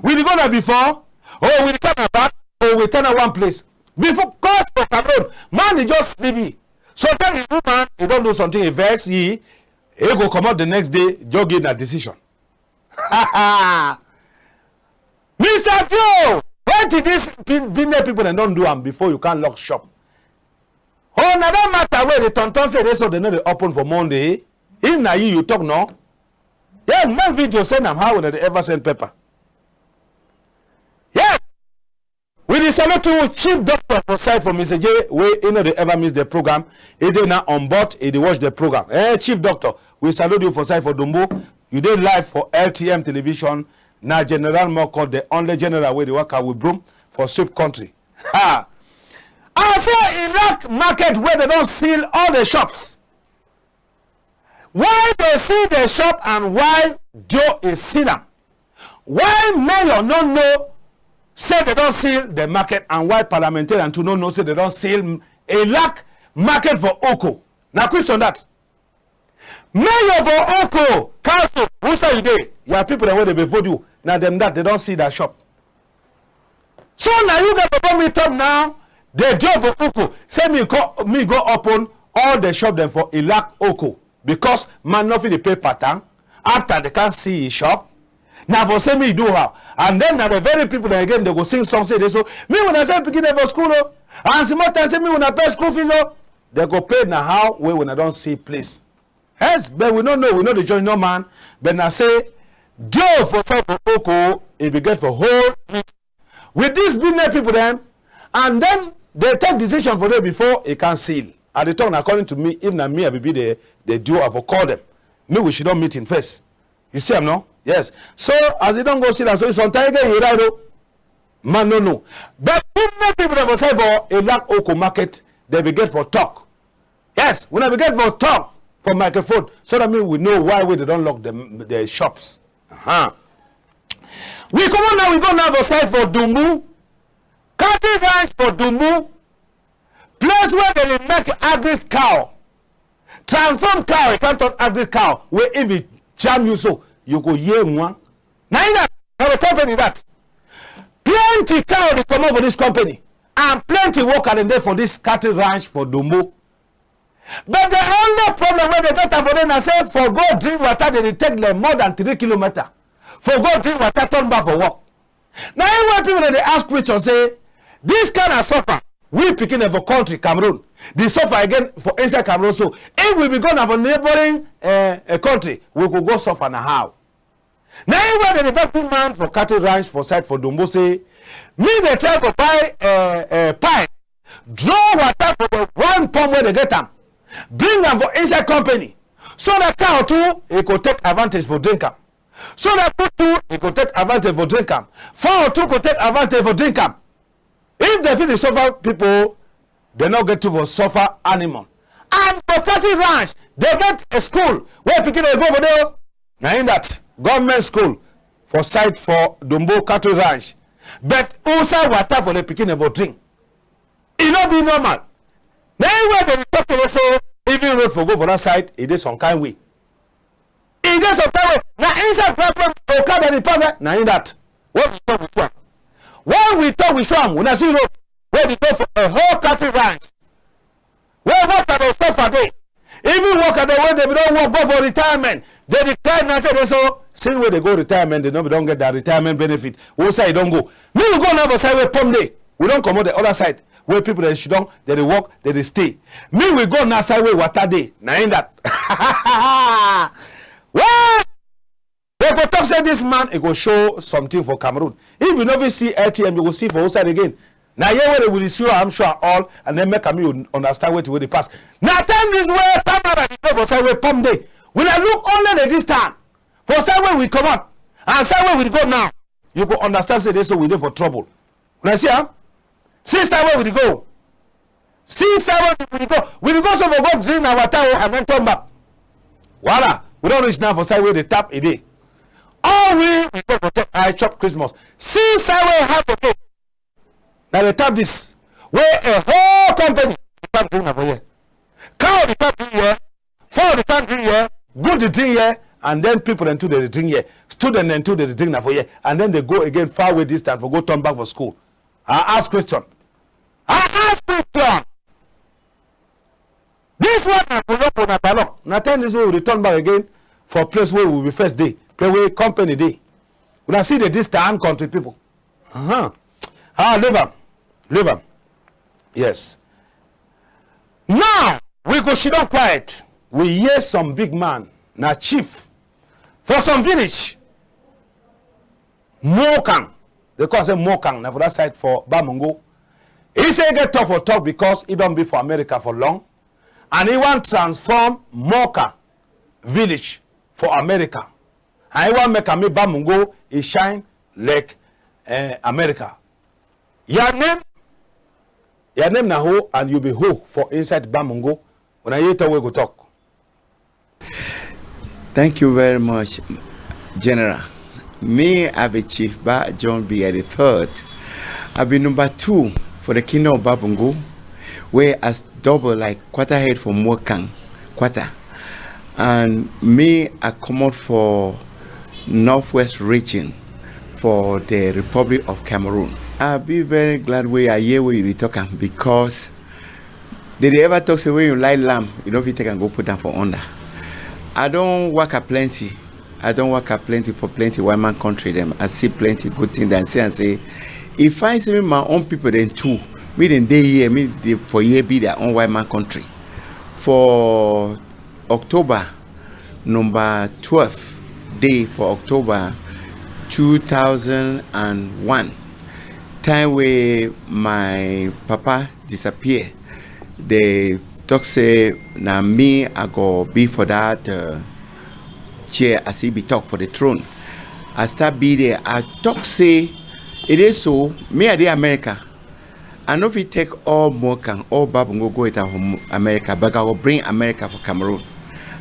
We dey go na before, or we dey come na back, or we turn na one place? Before, cause for Cameroon, man dey just sleepy. Sometimes the woman, e don do something, e vex, e, e go comot the next day, just give na decision. Mister Joe, wetin this bin-, business people dem don do am before you come lock shop? Oh, na that matter wey dey turn turn say dey so dem no dey open for Monday. If na you, you talk no. Yes, make video send am how una dey ever send paper. Yes. We dey salute you, Chief Doctor for side for Mister J, wey e no dey ever miss the program. E dey now on board, e dey watch the program. Eh, Chief Doctor, we salute you for side for Dumbo. You dey live for L T M television. Na General Moko, the only general wey dey waka with broom for sweep country. Ha! I say e lack market wey dem don seal all the shops. Why dey seal the shop and why Joe e seal am? Why mayor no know say dem don seal the market and why parliamentarian too no know say dem don seal a lack market for Oko? Na question that. Mayor for Oko Council, who side you dey? Your people dem wey dey be vote you, na dem that dem don seal that shop. So na you get to go meet up now. The Joe for Oko say me go, me go open all the shop dem for Elak Oko because man no fit dey pay patan after dem come see e shop. Na for say me do how, and then na the very people dem again dem go sing song say dey so me una send pikin dem for school o, and small time say me una pay school fees o. Dem go pay na how wey una don see place. Yes, but we no know, we no dey judge no man. But na say Joe for side for Oko, e be get for whole with these business people dem, and then dem take decision for dem before e come seal. I dey talk na according to me, if na me I be, be the, the Joe, I for call dem. Me we should don meeting first. You see am no? Yes. So as e don go seal am, so sometimes again e right o. Man no know. But business people dem for side for Elak Oko market, dem be get for talk. Yes, una be get for talk for microphone so that me we know why wey dem don lock the, the shops. Uh-huh. We comot now, we go now for side for Dumbu. Cattle ranch for Dumbu. Place where dem dey make agric cow. Transform cow, e come turn agric cow. Wey if e jam you so, you go hear one. Na in that, na the company that. Plenty cow dey comot for this company. And plenty worker dem dey for this cattle ranch for Dumbu. But the only problem wey dey get am for there na say for go drink water, dey dey take dem more than three kilometer. For go drink water, turn back for work. Na im wey people dem dey ask question say, this kind of suffer, we pikin dem for country, Cameroon, the suffer again for inside Cameroon. So if we be go na for neighboring, eh, eh, country, we go go suffer na how? Na im wey dem dey beg big man for cattle ranch for side for Dombo say, me dey try for buy, eh, eh, pipe, draw water for the one pump wey dey get am, bring am for inside company, so that cow too, e go take advantage for drink am. So that pig too, e go take advantage for drink am. Fowl too go take advantage for drink am. If dem fit dey suffer people, dem no get to for suffer animal. And for cattle ranch, dem get a school wey pikin dey go for there. Na im that government school for side for Dombo cattle ranch. But outside water for the pikin dem for drink. E no be normal. Na im wey dem dey talk say so even road for go for that side, e dey some kind way. E dey some kind way. Na inside grass wey okada dey pass, eh? Na im that. When we talk with Shuam, when we talk with Shuam, una see road wey dey go for a whole cattle ranch. Wey worker dey suffer dey. Even worker dem wey dey be don work go for retirement, dey dey cry na say dey so since wey dey go retirement, dey no be don get their retirement benefit. Which side e don go? Me we go now for side wey pump dey. We don comot the other side wey people dey sit down, dey dey work, dey dey stay. Me we go now side wey water dey. Na im that. Well, dem go talk say this man, e go show something for Cameroon. If you no fit see L T M, you go see for outside again. Na here wey dey will see am show am all, and then make am you understand wetin wey dey pass. Na time this wey camera dey go for side wey pump dey. We na look only the distance for side wey we comot and side wey we dey go now. You go understand say dey so we dey for trouble. Una see am? See side wey we dey go. See side wey we dey go. We dey go so for go drink na water o and then turn back. Voila, we don reach now for side wey the tap e dey. All we we go for take eye chop Christmas. See side wey hard for go. Na the tap this. Wey a whole company dey come drink na for here. Cow dey come drink here. Fowl dey come drink here, goat dey drink here, and then people dem too dey dey drink here. Student dem too dey dey drink na for here, and then dey go again far away distance for go turn back for school. I ask question. I ask question. This one na Boloko, na Balok. Na time this wey we dey turn back again for place wey we be first dey, place wey company dey. Una see the distance, country people. Uh-huh. Ah, leave am. Leave am. Yes. Now, we go sit down quiet. We hear some big man, na chief for some village. Mokang. Dey call say Mokang, na for that side for Bamungo. E say e get talk for talk because e don be for America for long. And e wan transform Mokang village for America. And e wan make am make Bamungo e shine like, eh, America. Your name? Your name na who and you be who for inside Bamungo? Una hear talk wey go talk. Thank you very much, General. Me, I be Chief Ba John Biya the third. I be number two for the kingdom of Bamungo, wey I double like quarter head for Mokang quarter. And me, I comot for Northwest region for the Republic of Cameroon. I be very glad wey I hear wey you dey talk am because dey dey ever talk say when you light lamp, you no fit take am go put am for under. I don waka plenty. I don waka plenty for plenty white man country dem. I see plenty good thing dem. I see am say e fine say me my own people dem too, me dem dey here, me dey for here be their own white man country. For October, number twelve day for October two thousand and one, time wey my papa disappear, dey talk say na me I go be for that, uh, chair as e be talk for the throne. I start be there. I talk say e dey so, me I dey America. I no fit take all Mokang, all Bamungo go with am for America, but I go bring America for Cameroon.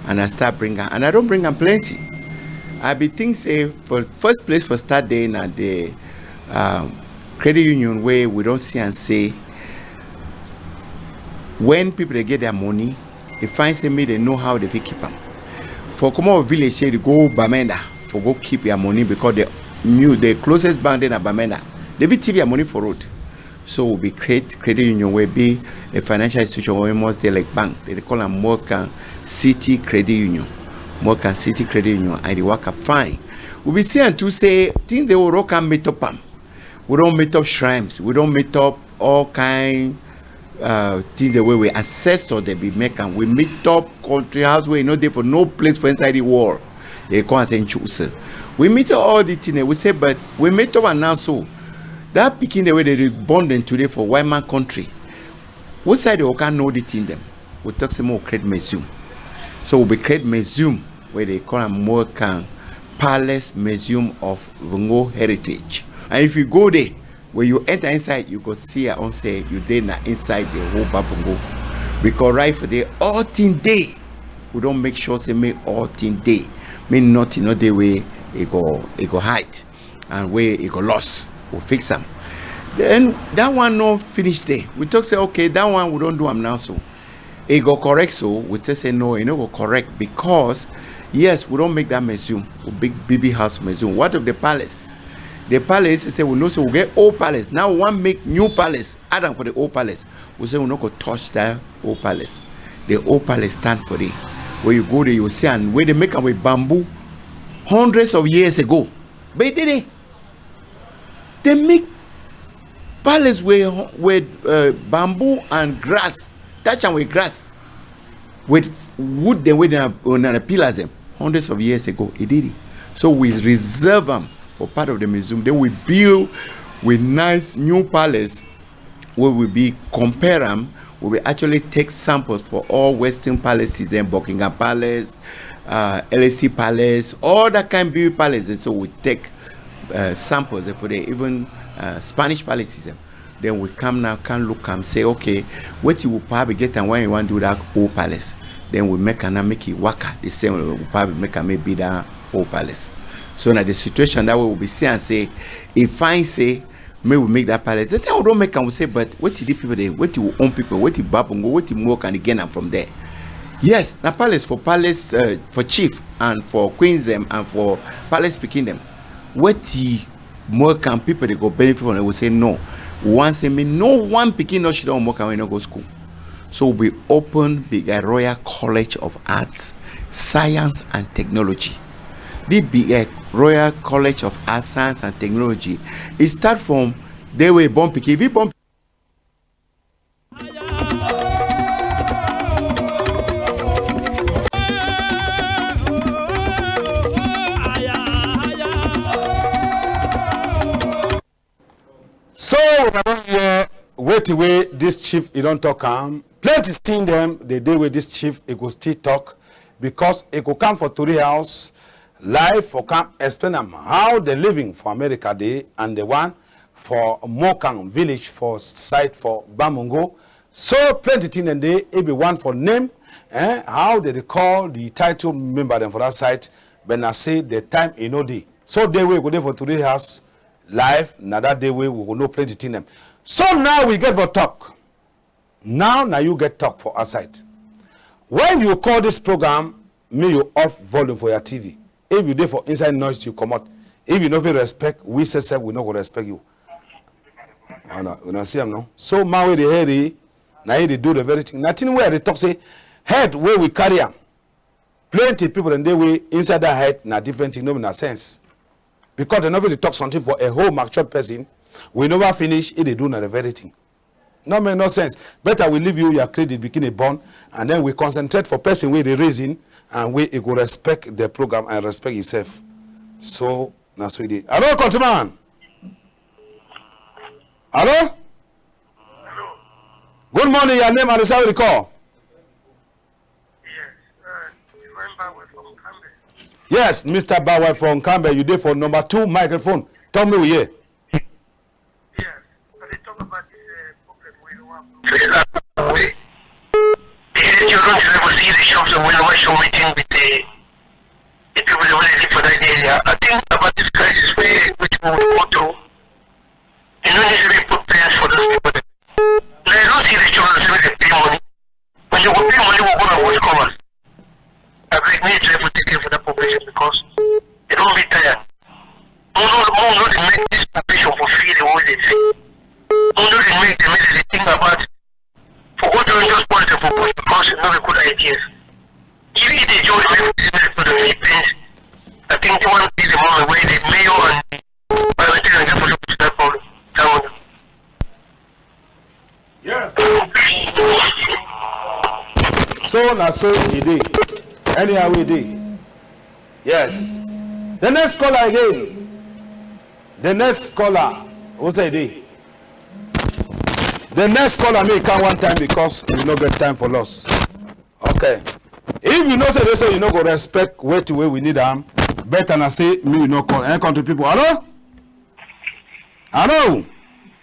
And I start bring am, and I don bring am plenty. I be think say for first place for start day na the, um, credit union wey we don see am say when people dey get their money, e fine say make dem know how dem fit keep am. For comot for village here, dey go Bamenda for go keep your money because the new, the closest bank dey na Bamenda. Dem fit thief your money for road. So we be create credit union wey be a financial institution wey must dey like bank. Dem dey call am Morkan City Credit Union. Morkan City Credit Union, and e dey waka fine. We be see am too say things dey we don come meet up am. We don meet up shrines. We don meet up all kind, uh, things the way we ancestor dem be make am. We meet up country house wey e no dey for no place for inside the world. Dem come and say choose. We meet up all the thing dem. We say, but we meet up and now so that pikin dem wey dem dey born dem today for white man country, which side dem go come know the thing dem? We talk say make we create museum. So we be create museum wey dem call am Morkan Palace Museum of Bungo Heritage. And if you go there, when you enter inside, you go see your own say you dey na inside the whole Babungo. Because right for there, all thing dey. We don make sure say make all thing dey. Make nothing no dey wey e go, e go hide and wey e go lost. We fix am. Then that one no finish there. We talk say, okay, that one we don do am now so. E go correct so? We say say no, e no go correct because, yes, we don make that museum, we big B B House museum. What of the palace? The palace, e say we know say we get old palace. Now we wan make new palace, add am for the old palace. We say we no go touch that old palace. The old palace stand for there. When you go there, you see am wey dem make am with bamboo hundreds of years ago. But e dey there. Dem make palace with, with, uh, bamboo and grass, touch am with grass, with wood dem wey dem na, na the pillars dem hundreds of years ago. E dey there. So we reserve am for part of the museum. Then we build with nice new palace wey we be compare am, we be actually take samples for all Western palaces, eh, Buckingham Palace, uh, L A C Palace, all that kind big palace. And so we take, uh, samples, eh, for the even, uh, Spanish palaces, eh. Then we come now, come look am, say, okay, wetin we probably get and why you wan do that old palace? Then we make am now make e waka the same way we probably make am make be that old palace. So na the situation that way we be see and say, e fine say make we make that palace. The time we don make am, we say, but wetin the people dey, wetin we own people, wetin Babungo, wetin Morkan dey gain am from there? Yes, na palace for palace, uh, for chief and for queens dem and for palace pikin dem. Wetin Morkan people dey go benefit from dem? We say no. We wan say make no one pikin no sit down Morkan wey no go school. So we open big, uh, Royal College of Arts, Science and Technology. The big, uh, Royal College of Arts, Science and Technology, e start from day wey born pikin. If you born So, una don hear wetin wey this chief e don talk am. Plenty thing dem dey dey wey this chief e go still talk, because e go come for Tori House live for come explain am how the living for America dey and the one for Morkan village for side for Bamongo. So plenty thing dem dey, e be one for name, eh, how dem dey call the title member dem for that side, but na say the time e no dey. So day wey e go dey for Tori House live, na that day wey we go know plenty thing dem. So now we get for talk. Now na you get talk for outside. When you call this program, make you off volume for your T V. If you dey for inside noise, you comot. If you no fit respect, we say sef, we no go respect you. Una, una see am, no? So man wey dey hear, na he dey do the very thing. Na thing wey I dey talk say, head wey we carry am. Plenty people dem dey wey inside that head na different thing, no be na sense. Because dem no fit dey talk something for a whole matured person, we never finish, e dey do na the very thing. No make no sense. Better we leave you your credit, begin a born, and then we concentrate for person wey dey reason and wey e go respect the program and respect himself. So na so e dey. Hello, countryman. Hello. Good morning. Your name and the side you dey call. Yes, uh, Reverend Bawe from Nkambe. Yes, Mister Bawe from Nkambe, you dey for number two microphone. Tell me we hear. Yes, I dey talk about this, uh, problem wey we wan face. The N G O don try for see the shops and we never show wetin with the, the people wey dey live for that area. I think about this crisis wey, which we go through, you no need to put pens for those people. Now you don see the children say make dem pay money. When you go pay money, we go na go covers. Abeg, make you try for take care for that population because dem don be tired. Make we no, make we no dey make this population for feel the way dem feel. Make we no dey told the mayor for the Philippines. I think the one thing the moment where the mayor and the parliamentarian get for look to that problem. That one. Yes. So na so e dey. Anyhow e dey. Yes. The next caller again. The next caller. Who say e dey? The next caller may come one time because we no get time for loss. Okay. If you know say they say you no go respect wetin wey we need am, better na say me you no call. Eh, country people. Hello? Hello?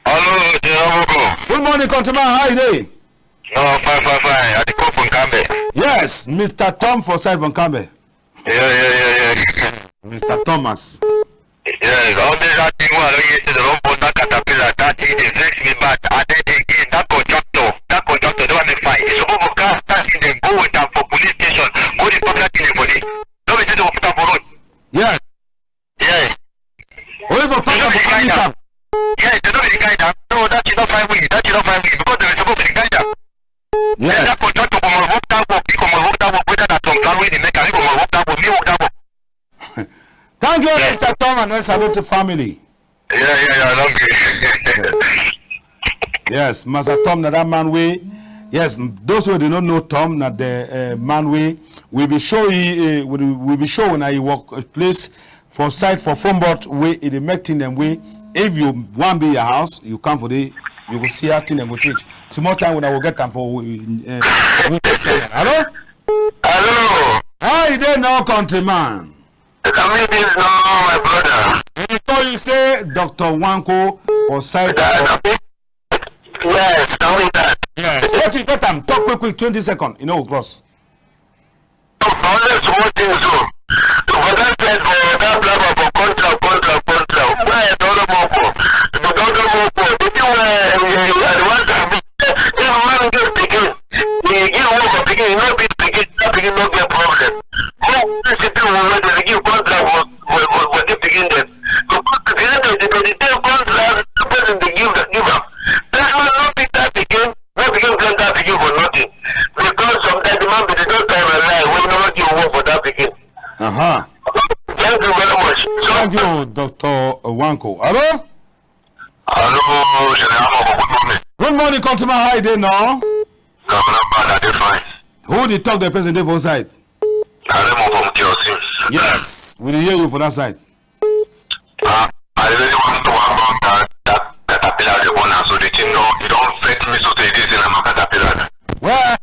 Hello, General Moko. Good morning, countryman. How you dey? No, fine, fine, fine. I dey call from Nkambe. Yes, Mister Tom for side for Nkambe. Yeah, yeah, yeah, yeah. Mister Thomas. Yes, all this that thing wey I don hear say dem don burn that caterpillar, that thing dey vex me bad. And then again, that contractor, that contractor never make fine. E suppose for cast that thing, dem go with am for police station, go dey pack that thing dem for there. No be say dem go put am for road. Yes. Yes. Or if you pack am for carry am. Yes, dem no be the kind that. No, that thing no fine way. That thing no fine way because dem suppose be the kind that. Yes. Then that contractor go must work that work. He go must work that work. Whether na some plan wey dey make am, he go must work that work. Me work that work. Thank you, yes. Mister Tom, and then salute to family. Yeah, yeah, yeah, I don't get. Yes, Master Tom, na that man wey. Yes, m-, those wey dey no know Tom, na the, uh, man wey we be show you, uh, we, we be show una e work, uh, place for side for Foumbot wey e dey make thing dem wey if you wan be your house, you come for there, you go see how thing dem go change. Small time una go get am for, uh, uh, hello? Hello. How you dey now, countryman? Kambi this now, my brother. We call you say Doctor Wanko for side. That, that, yes, tell me that. Yes. What you get am? Talk quick, quick, twenty second. You know, we cross. Only small things so. For that side, for that blabber, for contract, contract, contract. Where I don't know more for. The don't know more for. The thing where, eh, eh, I want to be, if man get pikin, he give work for pikin, he no beat pikin, that pikin no get problem. More city people wey dey give contract for, for, for, for the pikin dem. Because the pikin dem, the, the same contract, the person dey give, give am. That man no beat that pikin, no pikin blame that pikin for nothing. Because sometimes the man be dey just tell a lie, wey never give work for that pikin. Uh-huh. Thank you very much. So, thank you, Doctor Wanko. Hello? Hello, General Moko, good morning. Good morning, countryman. How you dey now? No, not bad. I dey fine. Who dey talk, the person dey for side? Na Raymond from Kiosin. Yes, we dey hear you for that side. Uh, I really want to talk about that, that caterpillar dey burn am. So the thing don, e don vex me so tey, this thing na my caterpillar. Well,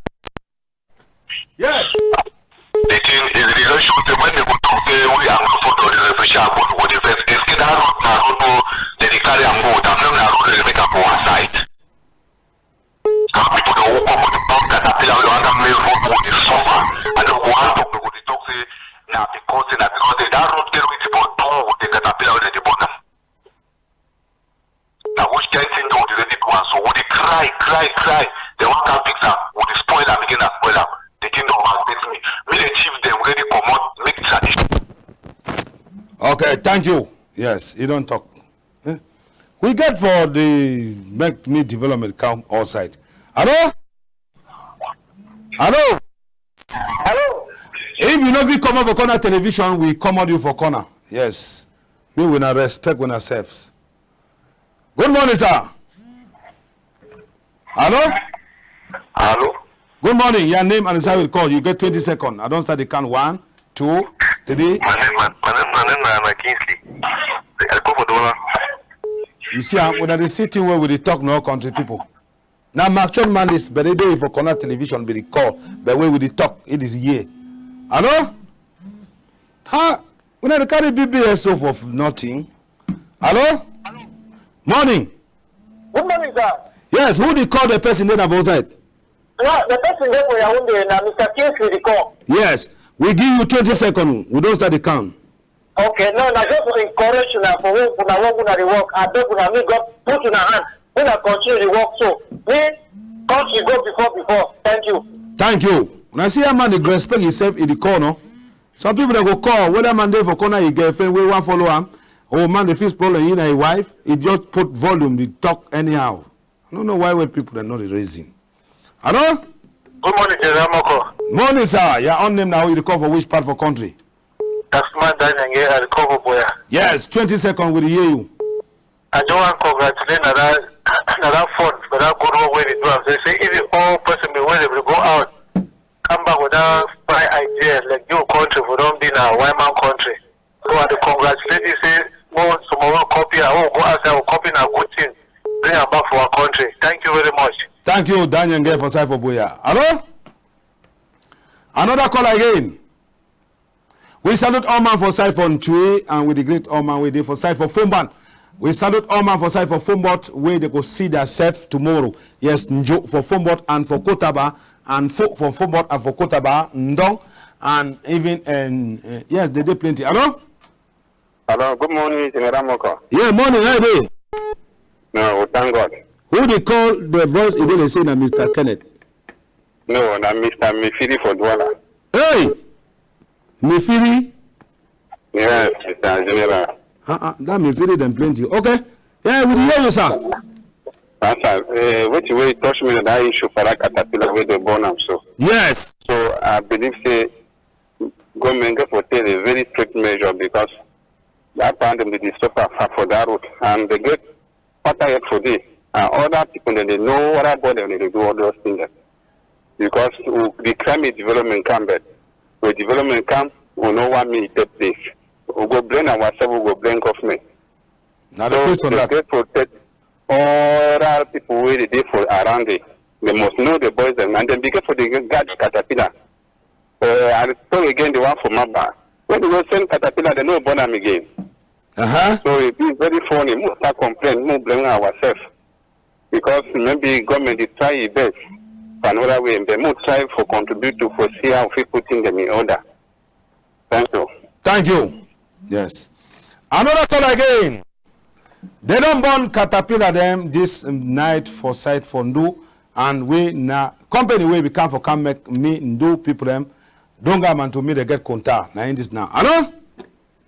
yes. The thing is, e don show say when dem go talk say we Anglophone or the refugee Anglophone go dey vex. Est-ce que that road na road wey dem dey carry am go with am? No, na road wey dem make am for one side. Some people dey wake up for the burn caterpillar wey under main road wey dey suffer. And dem go wan talk, dem go dey talk say na because say, na because say that road get wetin for do with the caterpillar wey dem dey burn am. Na which kind thing dem dey already do am so? We dey cry, cry, cry. Dem wan come fix am, we dey spoil am again and spoil am. The thing don overvex me. Me the chief dem ready comot, make tradition. Okay, thank you. Yes, you don talk. Eh? We get for the make me development come outside. Hello? Hello? Hello? If you no fit comot for corner television, we comot you for corner. Yes. Me, we na respect we na selves. Good morning, sir. Hello? Hello? Good morning. Your name and the side we call. You get twenty seconds. I don start the count. One, two, three. My name, my, my name, my name na, na Kingsley. I come for Douala. You see, ah, una dey see thing wey we dey talk now, country people. Na mature man this, but they dey for corner television, be the call. But wey we dey talk, it is here. Hello? Ha! Una dey carry B B S so for nothing. Hello? Morning. Good morning, sir. Yes, who dey call, the person dey na for side? Yeah, the person dey for Yaoundé, na Mister Kingsley dey call. Yes, we give you twenty seconds. We don start the count. Okay, no, na just to encourage una for work, una work, una dey work. Abeg una, me God put una hand. Una continue the work so. Me, country go before, before. Thank you. Thank you. Una see how man dey respect himself, e dey call, no? Some people dem go call, whether man dey for corner, him girlfriend wey wan follow am, or man dey fix problem, he na him wife, he just put volume, dey talk anyhow. I no know why wey people dem no dey reason. Hello? Good morning, General Moko. Morning, sir. Your own name now, you dey call for which part for country? Taxman Daniel, yeah, I dey call for Buea. Yes, twenty seconds, we dey hear you. I just wan congratulate na that, na that fund for that good work wey dey do am. Say, say if the all person be wey dey go out, come back with that fine idea, like new country for don be na white man country. So I dey congratulate you, say more some more copy, I will go outside, will copy na good thing, bring am back for our country. Thank you very much. Thank you, Daniel Nge for side for Buea. Hello? Another call again. We salute all man for side for Ntwi, and we dey greet all man wey dey for side for Foumban. We salute all man for side for Foumbot wey dey go see their self tomorrow. Yes, Njo for Foumbot and for Kotaba, and for, for Foumbot and for Kotaba, Ndong, and even, and, uh, yes, they dey plenty. Hello? Hello, good morning, General Moko. Yeah, morning, how you dey? No, we thank God. Who dey call the voice? E dey dey say na Mister Kenneth. No, na Mister Mifiri for Douala. Hey! Mifiri? Yes, Mister General. Uh-uh, that Mifiri dem plenty. Okay. Yeah, we dey hear you, sir. Sir, eh, wetin wey touch me na that issue for that caterpillar wey dey burn am so. Yes. So I believe say government get for take a very strict measure because that time dem dey disturb am for that road and dey get water yet for dey. And other people dem dey know other boy dem dey do all those things dem. Because we, the climate development come, but when development come, we no want make e take place. We go blame ourselves, we go blame government. Na the question that. So dem get for take other people wey dey dey for around there. Dem must know the boys dem, and dem be get for dey guard caterpillar. Uh, I talk again the one for Maba. When dem go send caterpillar, dem no burn am again. Uh-huh. So e be very funny. Make we start complain, make we blame ourselves. Because maybe government dey try e best for another way, but make we try for contribute to for see how we fit put things dem in order. Thank you. Thank you. Yes. Another call again. Dem don burn caterpillar dem this night for side for Ndu, and we na company wey we come for come make me Ndu people dem. Donga man to me dey get contact. Na in this now. Hello?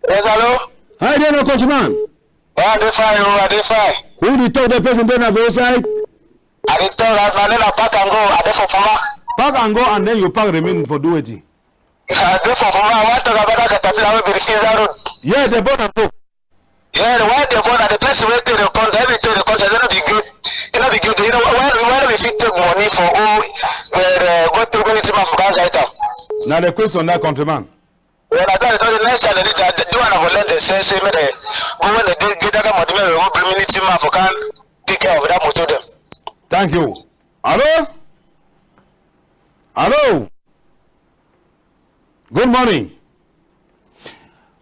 Yes, hello? How you dey, my countryman? Oh, I dey fine, oh, I dey fine. Who dey talk, the person dey na for your side? I dey talk as my name na Pack and Go, I dey for Puma. Pack and Go, and then you pack remain for do wetin? I dey for Puma, I wan talk about that caterpillar wey be the Kinza road. Yeah, dem burn am too. Yeah, the one dem burn na the place wey take dey come, every take dey come, e no be good. E no be good. You know, why, why we fit take money for go, uh, go take military man for go inside town? Na the question that, countryman. Well, I tell you, the next time they do that, do one of them, they say, say, make they go when they get, get that kind of money, make they go bring military man for come take care of that motor dem. Thank you. Hello? Hello? Good morning.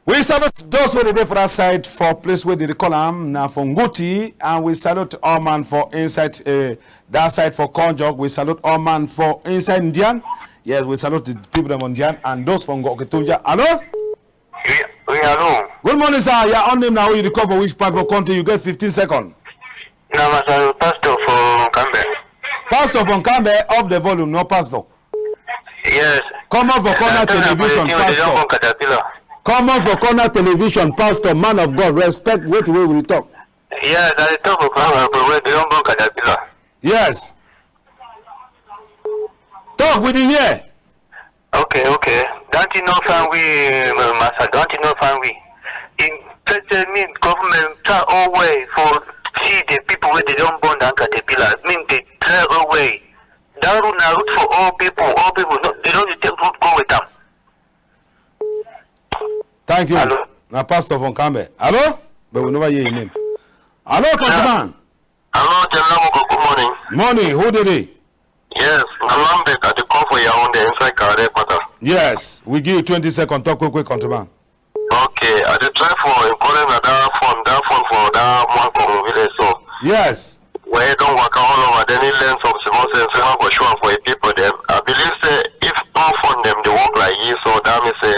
We salute those wey dey dey for that side, for place wey dey call am na for Nguti, and we salute all man for inside, eh, that side for Konjok. We salute all man for inside Ndian. Yes, we salute the people dem on Ndian and those for Ngoketunjia. Hello? Oui, oui, hello. Good morning, sir. Your own name na who you dey call for which part for country? You get fifteen seconds. Na Masaru, pastor for Nkambe. Pastor for Nkambe, off the volume, no pastor. Yes. Comot for corner television, pastor. Comot for corner television, pastor, man of God, respect wetin wey we dey talk. Yes, I dey talk for corner, but wey dey don burn caterpillar. Yes. Talk, we dey hear. Okay, okay. Don't you know fan we, uh, master? Don't you know fan we? In fact, I mean, government try all way for see the people wey dey don burn down caterpillar. I mean, they try all way. That route na route for all people. All people, no, they don't take route go with them. Thank you. Hello? Na pastor from Kambe. Hello? But we never hear your name. Hello, countryman. Hello, General Moko, good morning. Morning, who dey dey? Yes, na Lambert, I dey call for Yaoundé inside Kare quarter. Yes, we give you twenty seconds. Talk quick, quick, countryman. Okay, I dey try for encourage na that phone, that phone for that Mwankomo village so. Yes. Wey don waka all over, then he learn some small sense, say man go show am for him people dem. I believe say if all phone dem dey work like this, so that mean say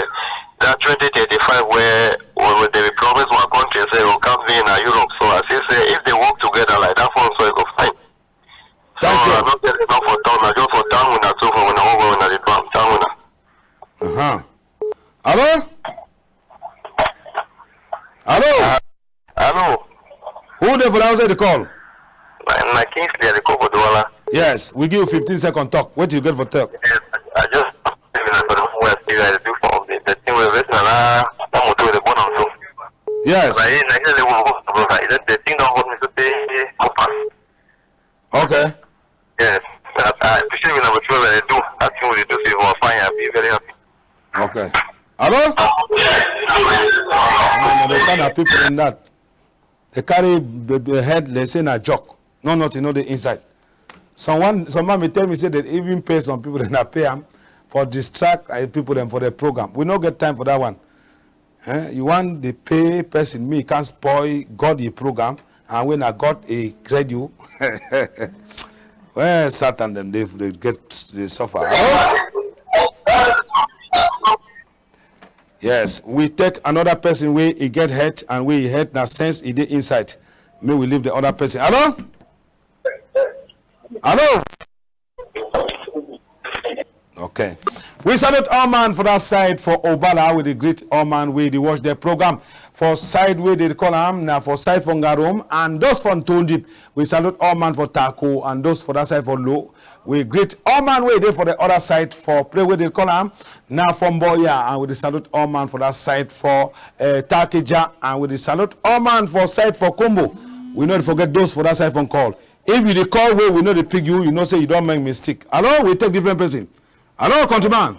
that twenty thirty-five wey, wey, wey dey promise our country say go come be na Europe. So I see say if they work together like that phone, so e go fine. Thank you. So I no get enough for town, na just for town una too, for una work wey una dey do am, town una. Uh-huh. Hello? Hello? Hello. Who dey for the outside the call? Na, na Kingsley, I dey call for Douala. Yes, we give you fifteen seconds talk. Wetin you get for talk? Yes, I just for the one wey I see like do for the, the thing wey raise na na that motor wey dey burn am so. Yes. Na here na here dey work for brother. The thing don hurt me so tey go pass. Okay. Yes. I, I appreciate you na wetin wey dey do. That thing wey dey do so you go find am be very happy. Okay. Hello? Ah, na the kind of people in that. They carry the, the head, they say na joke. No, nothing, no dey inside. Someone, some man may tell me say they even pay some people, they not pay am for distract uh, people dem for the program. We no get time for that one. Eh? You want the pay person, me can't spoil God the program, and when I got a credit, well, Satan dem they, they get they suffer. Yes, we take another person wey e get head and wey e head na sense e dey inside. Make we leave the other person. Hello? Hello? Okay. We salute all man for that side for Obala. We dey greet all man wey dey watch the program for side wey dey call am na for side for Ngarum and those for Ntondip. We salute all man for Tako and those for that side for Lo. We greet all man wey dey for the other side for play wey dey call am na for Mboya, and we dey salute all man for that side for uh, Takija, and we dey salute all man for side for Kumbo. We no dey forget those for that side for call. If you dey call wey we no dey pick you, you know say you don make mistake. Hello, we take different person. Hello, countryman.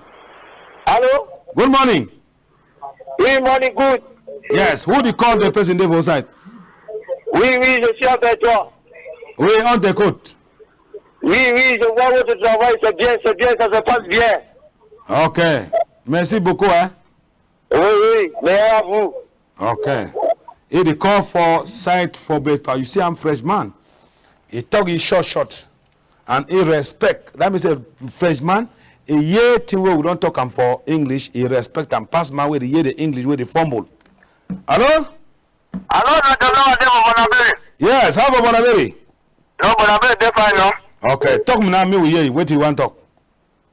Hello. Good morning. Good morning, good. Yes, who dey call the person dey for side? Oui, oui, je suis avec toi. Oui, on t'écoute. Oui, oui, je vois votre travail, c'est bien, c'est bien, ça se passe bien. Ok. Merci beaucoup, hein. Oui, oui, meilleur à vous. Ok. E dey call for side for better. You see, I'm Frenchman. He talk e short short. And e respect. That means say Frenchman, e hear thing wey we don talk am for English, e respect am pass man wey dey hear the English wey dey fumble. Hello? Hello, na Jalo Ade for Bonaberi. Yes, how for Bonaberi? No, Bonaberi dey fine, no? Okay, talk me now, me we hear you. Wetin you wan talk?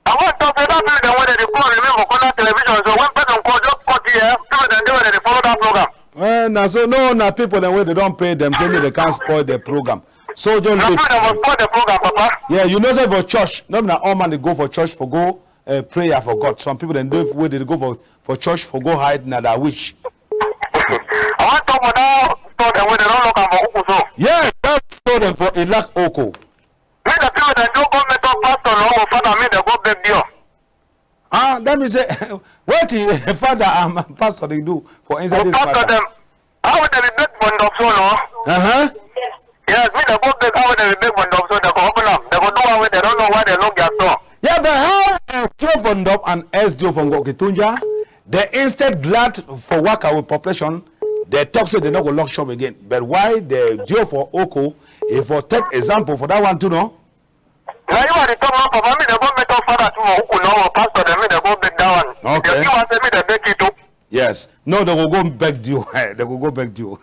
I wan talk say that people dem wey dey dey call me for corner television, so when person call, just cut here. People dem dey wey dey dey follow that program. Eh, na so no, na people dem wey dey don pay dem say me dey can't spoil the program. So just na leave. People dem must spoil the program, Papa. Yeah, you know say for church, no be na all man dey go for church for go uh, prayer for God. Some people dem dey wey dey go for for church for go hide na that wish. I wan talk for that store dem wey dem don lock am for Uku so. Yes, that store dem for Elak Oko. Make the people dem no go meet up pastor no go father make dem go beg deal. Ah, that mean say wetin father and pastor dey do for inside this matter? Pastor dem, how dem be beg for ndop so no? Uh-huh. Yes, me dem go beg how dem be beg for ndop so dem go open am. Dem go do one way dem no know why dem lock their store. Yeah, but how uh, Tio for ndop and S D O for Ngoketunjia, they instead glad for waka with population. They talk say they no go lock shop again. But why the Tio for Oko, if for take example for that one too, no? Na you are the top man, Papa. Me dem go meet up father too for Uku no or pastor dem me dem go beg that one. Okay. Dem give am say me dem beg you too. Yes. No, they go go beg you. They go go beg you.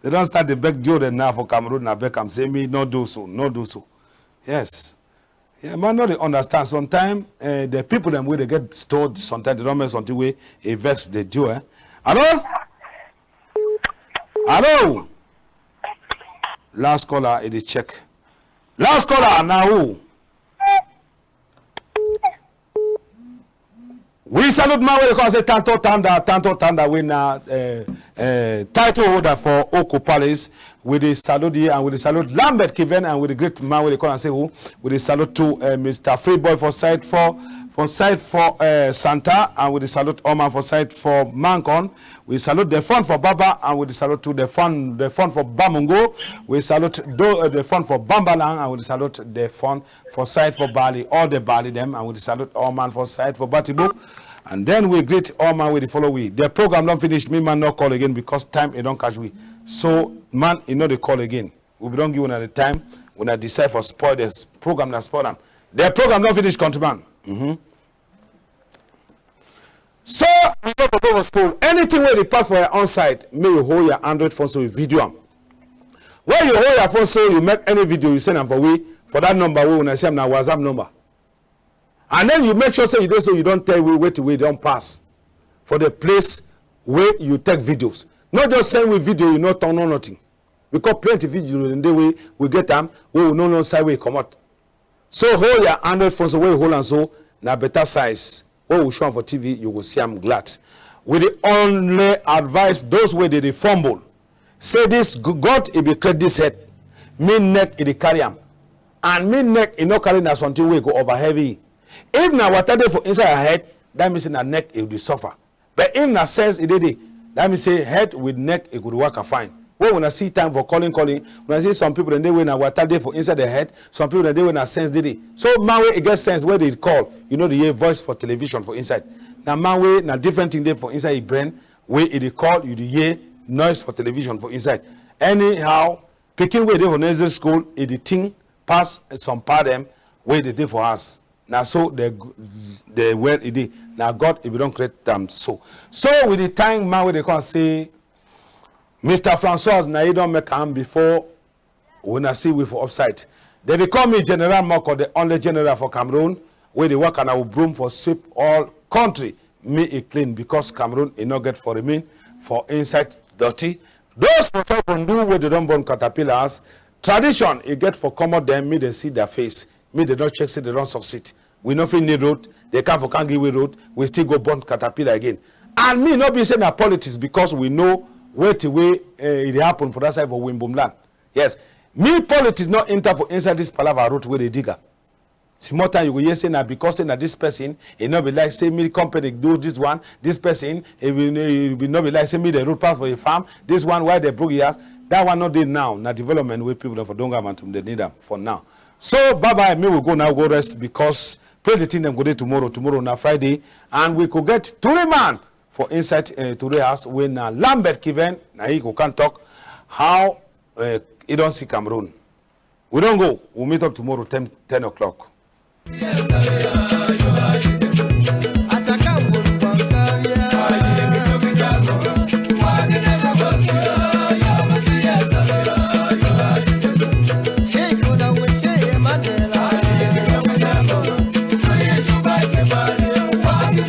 They don start the beg you dem now for Cameroon. Na beg am say me no do so, no do so. Yes. Yeah, man, no dey understand. Sometimes uh, the people dem wey dey get stored, sometimes they don make something wey e vex the Jew. Eh? Hello? Hello? Last caller, e dey check. Last caller, na who? We salute man wey dey call say Tanto Tanda, Tanto Tanda wey na uh, uh, title holder for Oko Palace. We dey salute you and we dey salute Lambert Kiven and we dey greet man wey dey call and say who? We dey salute to uh, Mister Free Boy for side for for side for uh, Santa and we dey salute all man for side for Mankon. We salute the fun for Baba and we dey salute to the fun the fun for Bamungo. We salute do, uh, the fun for Bambalang and we dey salute the fun for side for Bali, all the Bali dem, and we dey salute all man for side for Batibo. And then we greet all man wey dey follow we. The program don finish, me man no call again because time e don catch we. So man e no dey call again. We be don give una the time, una decide for spoil the s- program na spoil am. The program don finish, countryman. Mm-hmm. So you go for go for school. Anything wey dey pass for your own side, make you hold your Android phone so you video am. When you hold your phone so you make any video, you send am for we for that number wey una see am na WhatsApp number. And then you make sure say you dey so you don tell we wetin wey don pass for the place wey you take videos. No just send we video, you no turn on nothing. Because plenty video dem dey wey we get am, wey we no know side wey e comot. So hold your Android phone so, wey you hold am so, na better size. Wey we show am for T V, you go see am glad. We dey only advise those wey dey dey fumble. Say this g-, God, e be create this head. Me neck, e dey carry am. And me neck, e no carry na something wey go over heavy. If na water dey for inside your head, that mean say na neck e dey suffer. But if na sense e dey dey, that mean say head with neck e go dey waka fine. When una see time for calling, calling, una see some people dem dey wey na water dey for inside the head, some people dem dey wey na sense dey dey. So man wey e get sense wey dey call, you no dey hear voice for television for inside. Na man wey na different thing dey for inside e brain, wey e dey call, you dey hear noise for television for inside. Anyhow, pikin wey dey for nursery school, e dey think pass some pa dem wey dey dey for house. Na so the g-, the world e dey. Na God e be don create am so. So we dey thank man wey dey come say, Mister Francois, na e don make am before una see we for upside. Dem dey call me General Moko, the only general for Cameroon, wey dey waka na broom for sweep all country. Me e clean because Cameroon e no get for remain for inside dirty. Those for Sokondu wey dey don burn caterpillars, tradition e get for comot dem, me dey see their face. Me dey don check say dey don succeed. We no fit need road, dey come for come give we road, we still go burn caterpillar again. And me no be say na politics because we know wetin wey, eh, e dey happen for that side for Wimbum land. Yes, me politics no enter for inside this palava road wey dey dig am. Small time you go hear say na because say na this person, e no be like say me company do this one, this person, e be, e be no be like say me the road pass for a farm, this one why dey broke e house, that one no dey now. Na development wey people dem for Donga Mantung dey need am for now. So bye bye, me we go now go rest because plenty thing dem go dey tomorrow. Tomorrow na Friday and we go get Tori man for inside, eh, Tori house wey na Lambert Kiven, na he go come talk how, eh, e don see Cameroon. We don go. We meet up tomorrow ten, ten o'clock.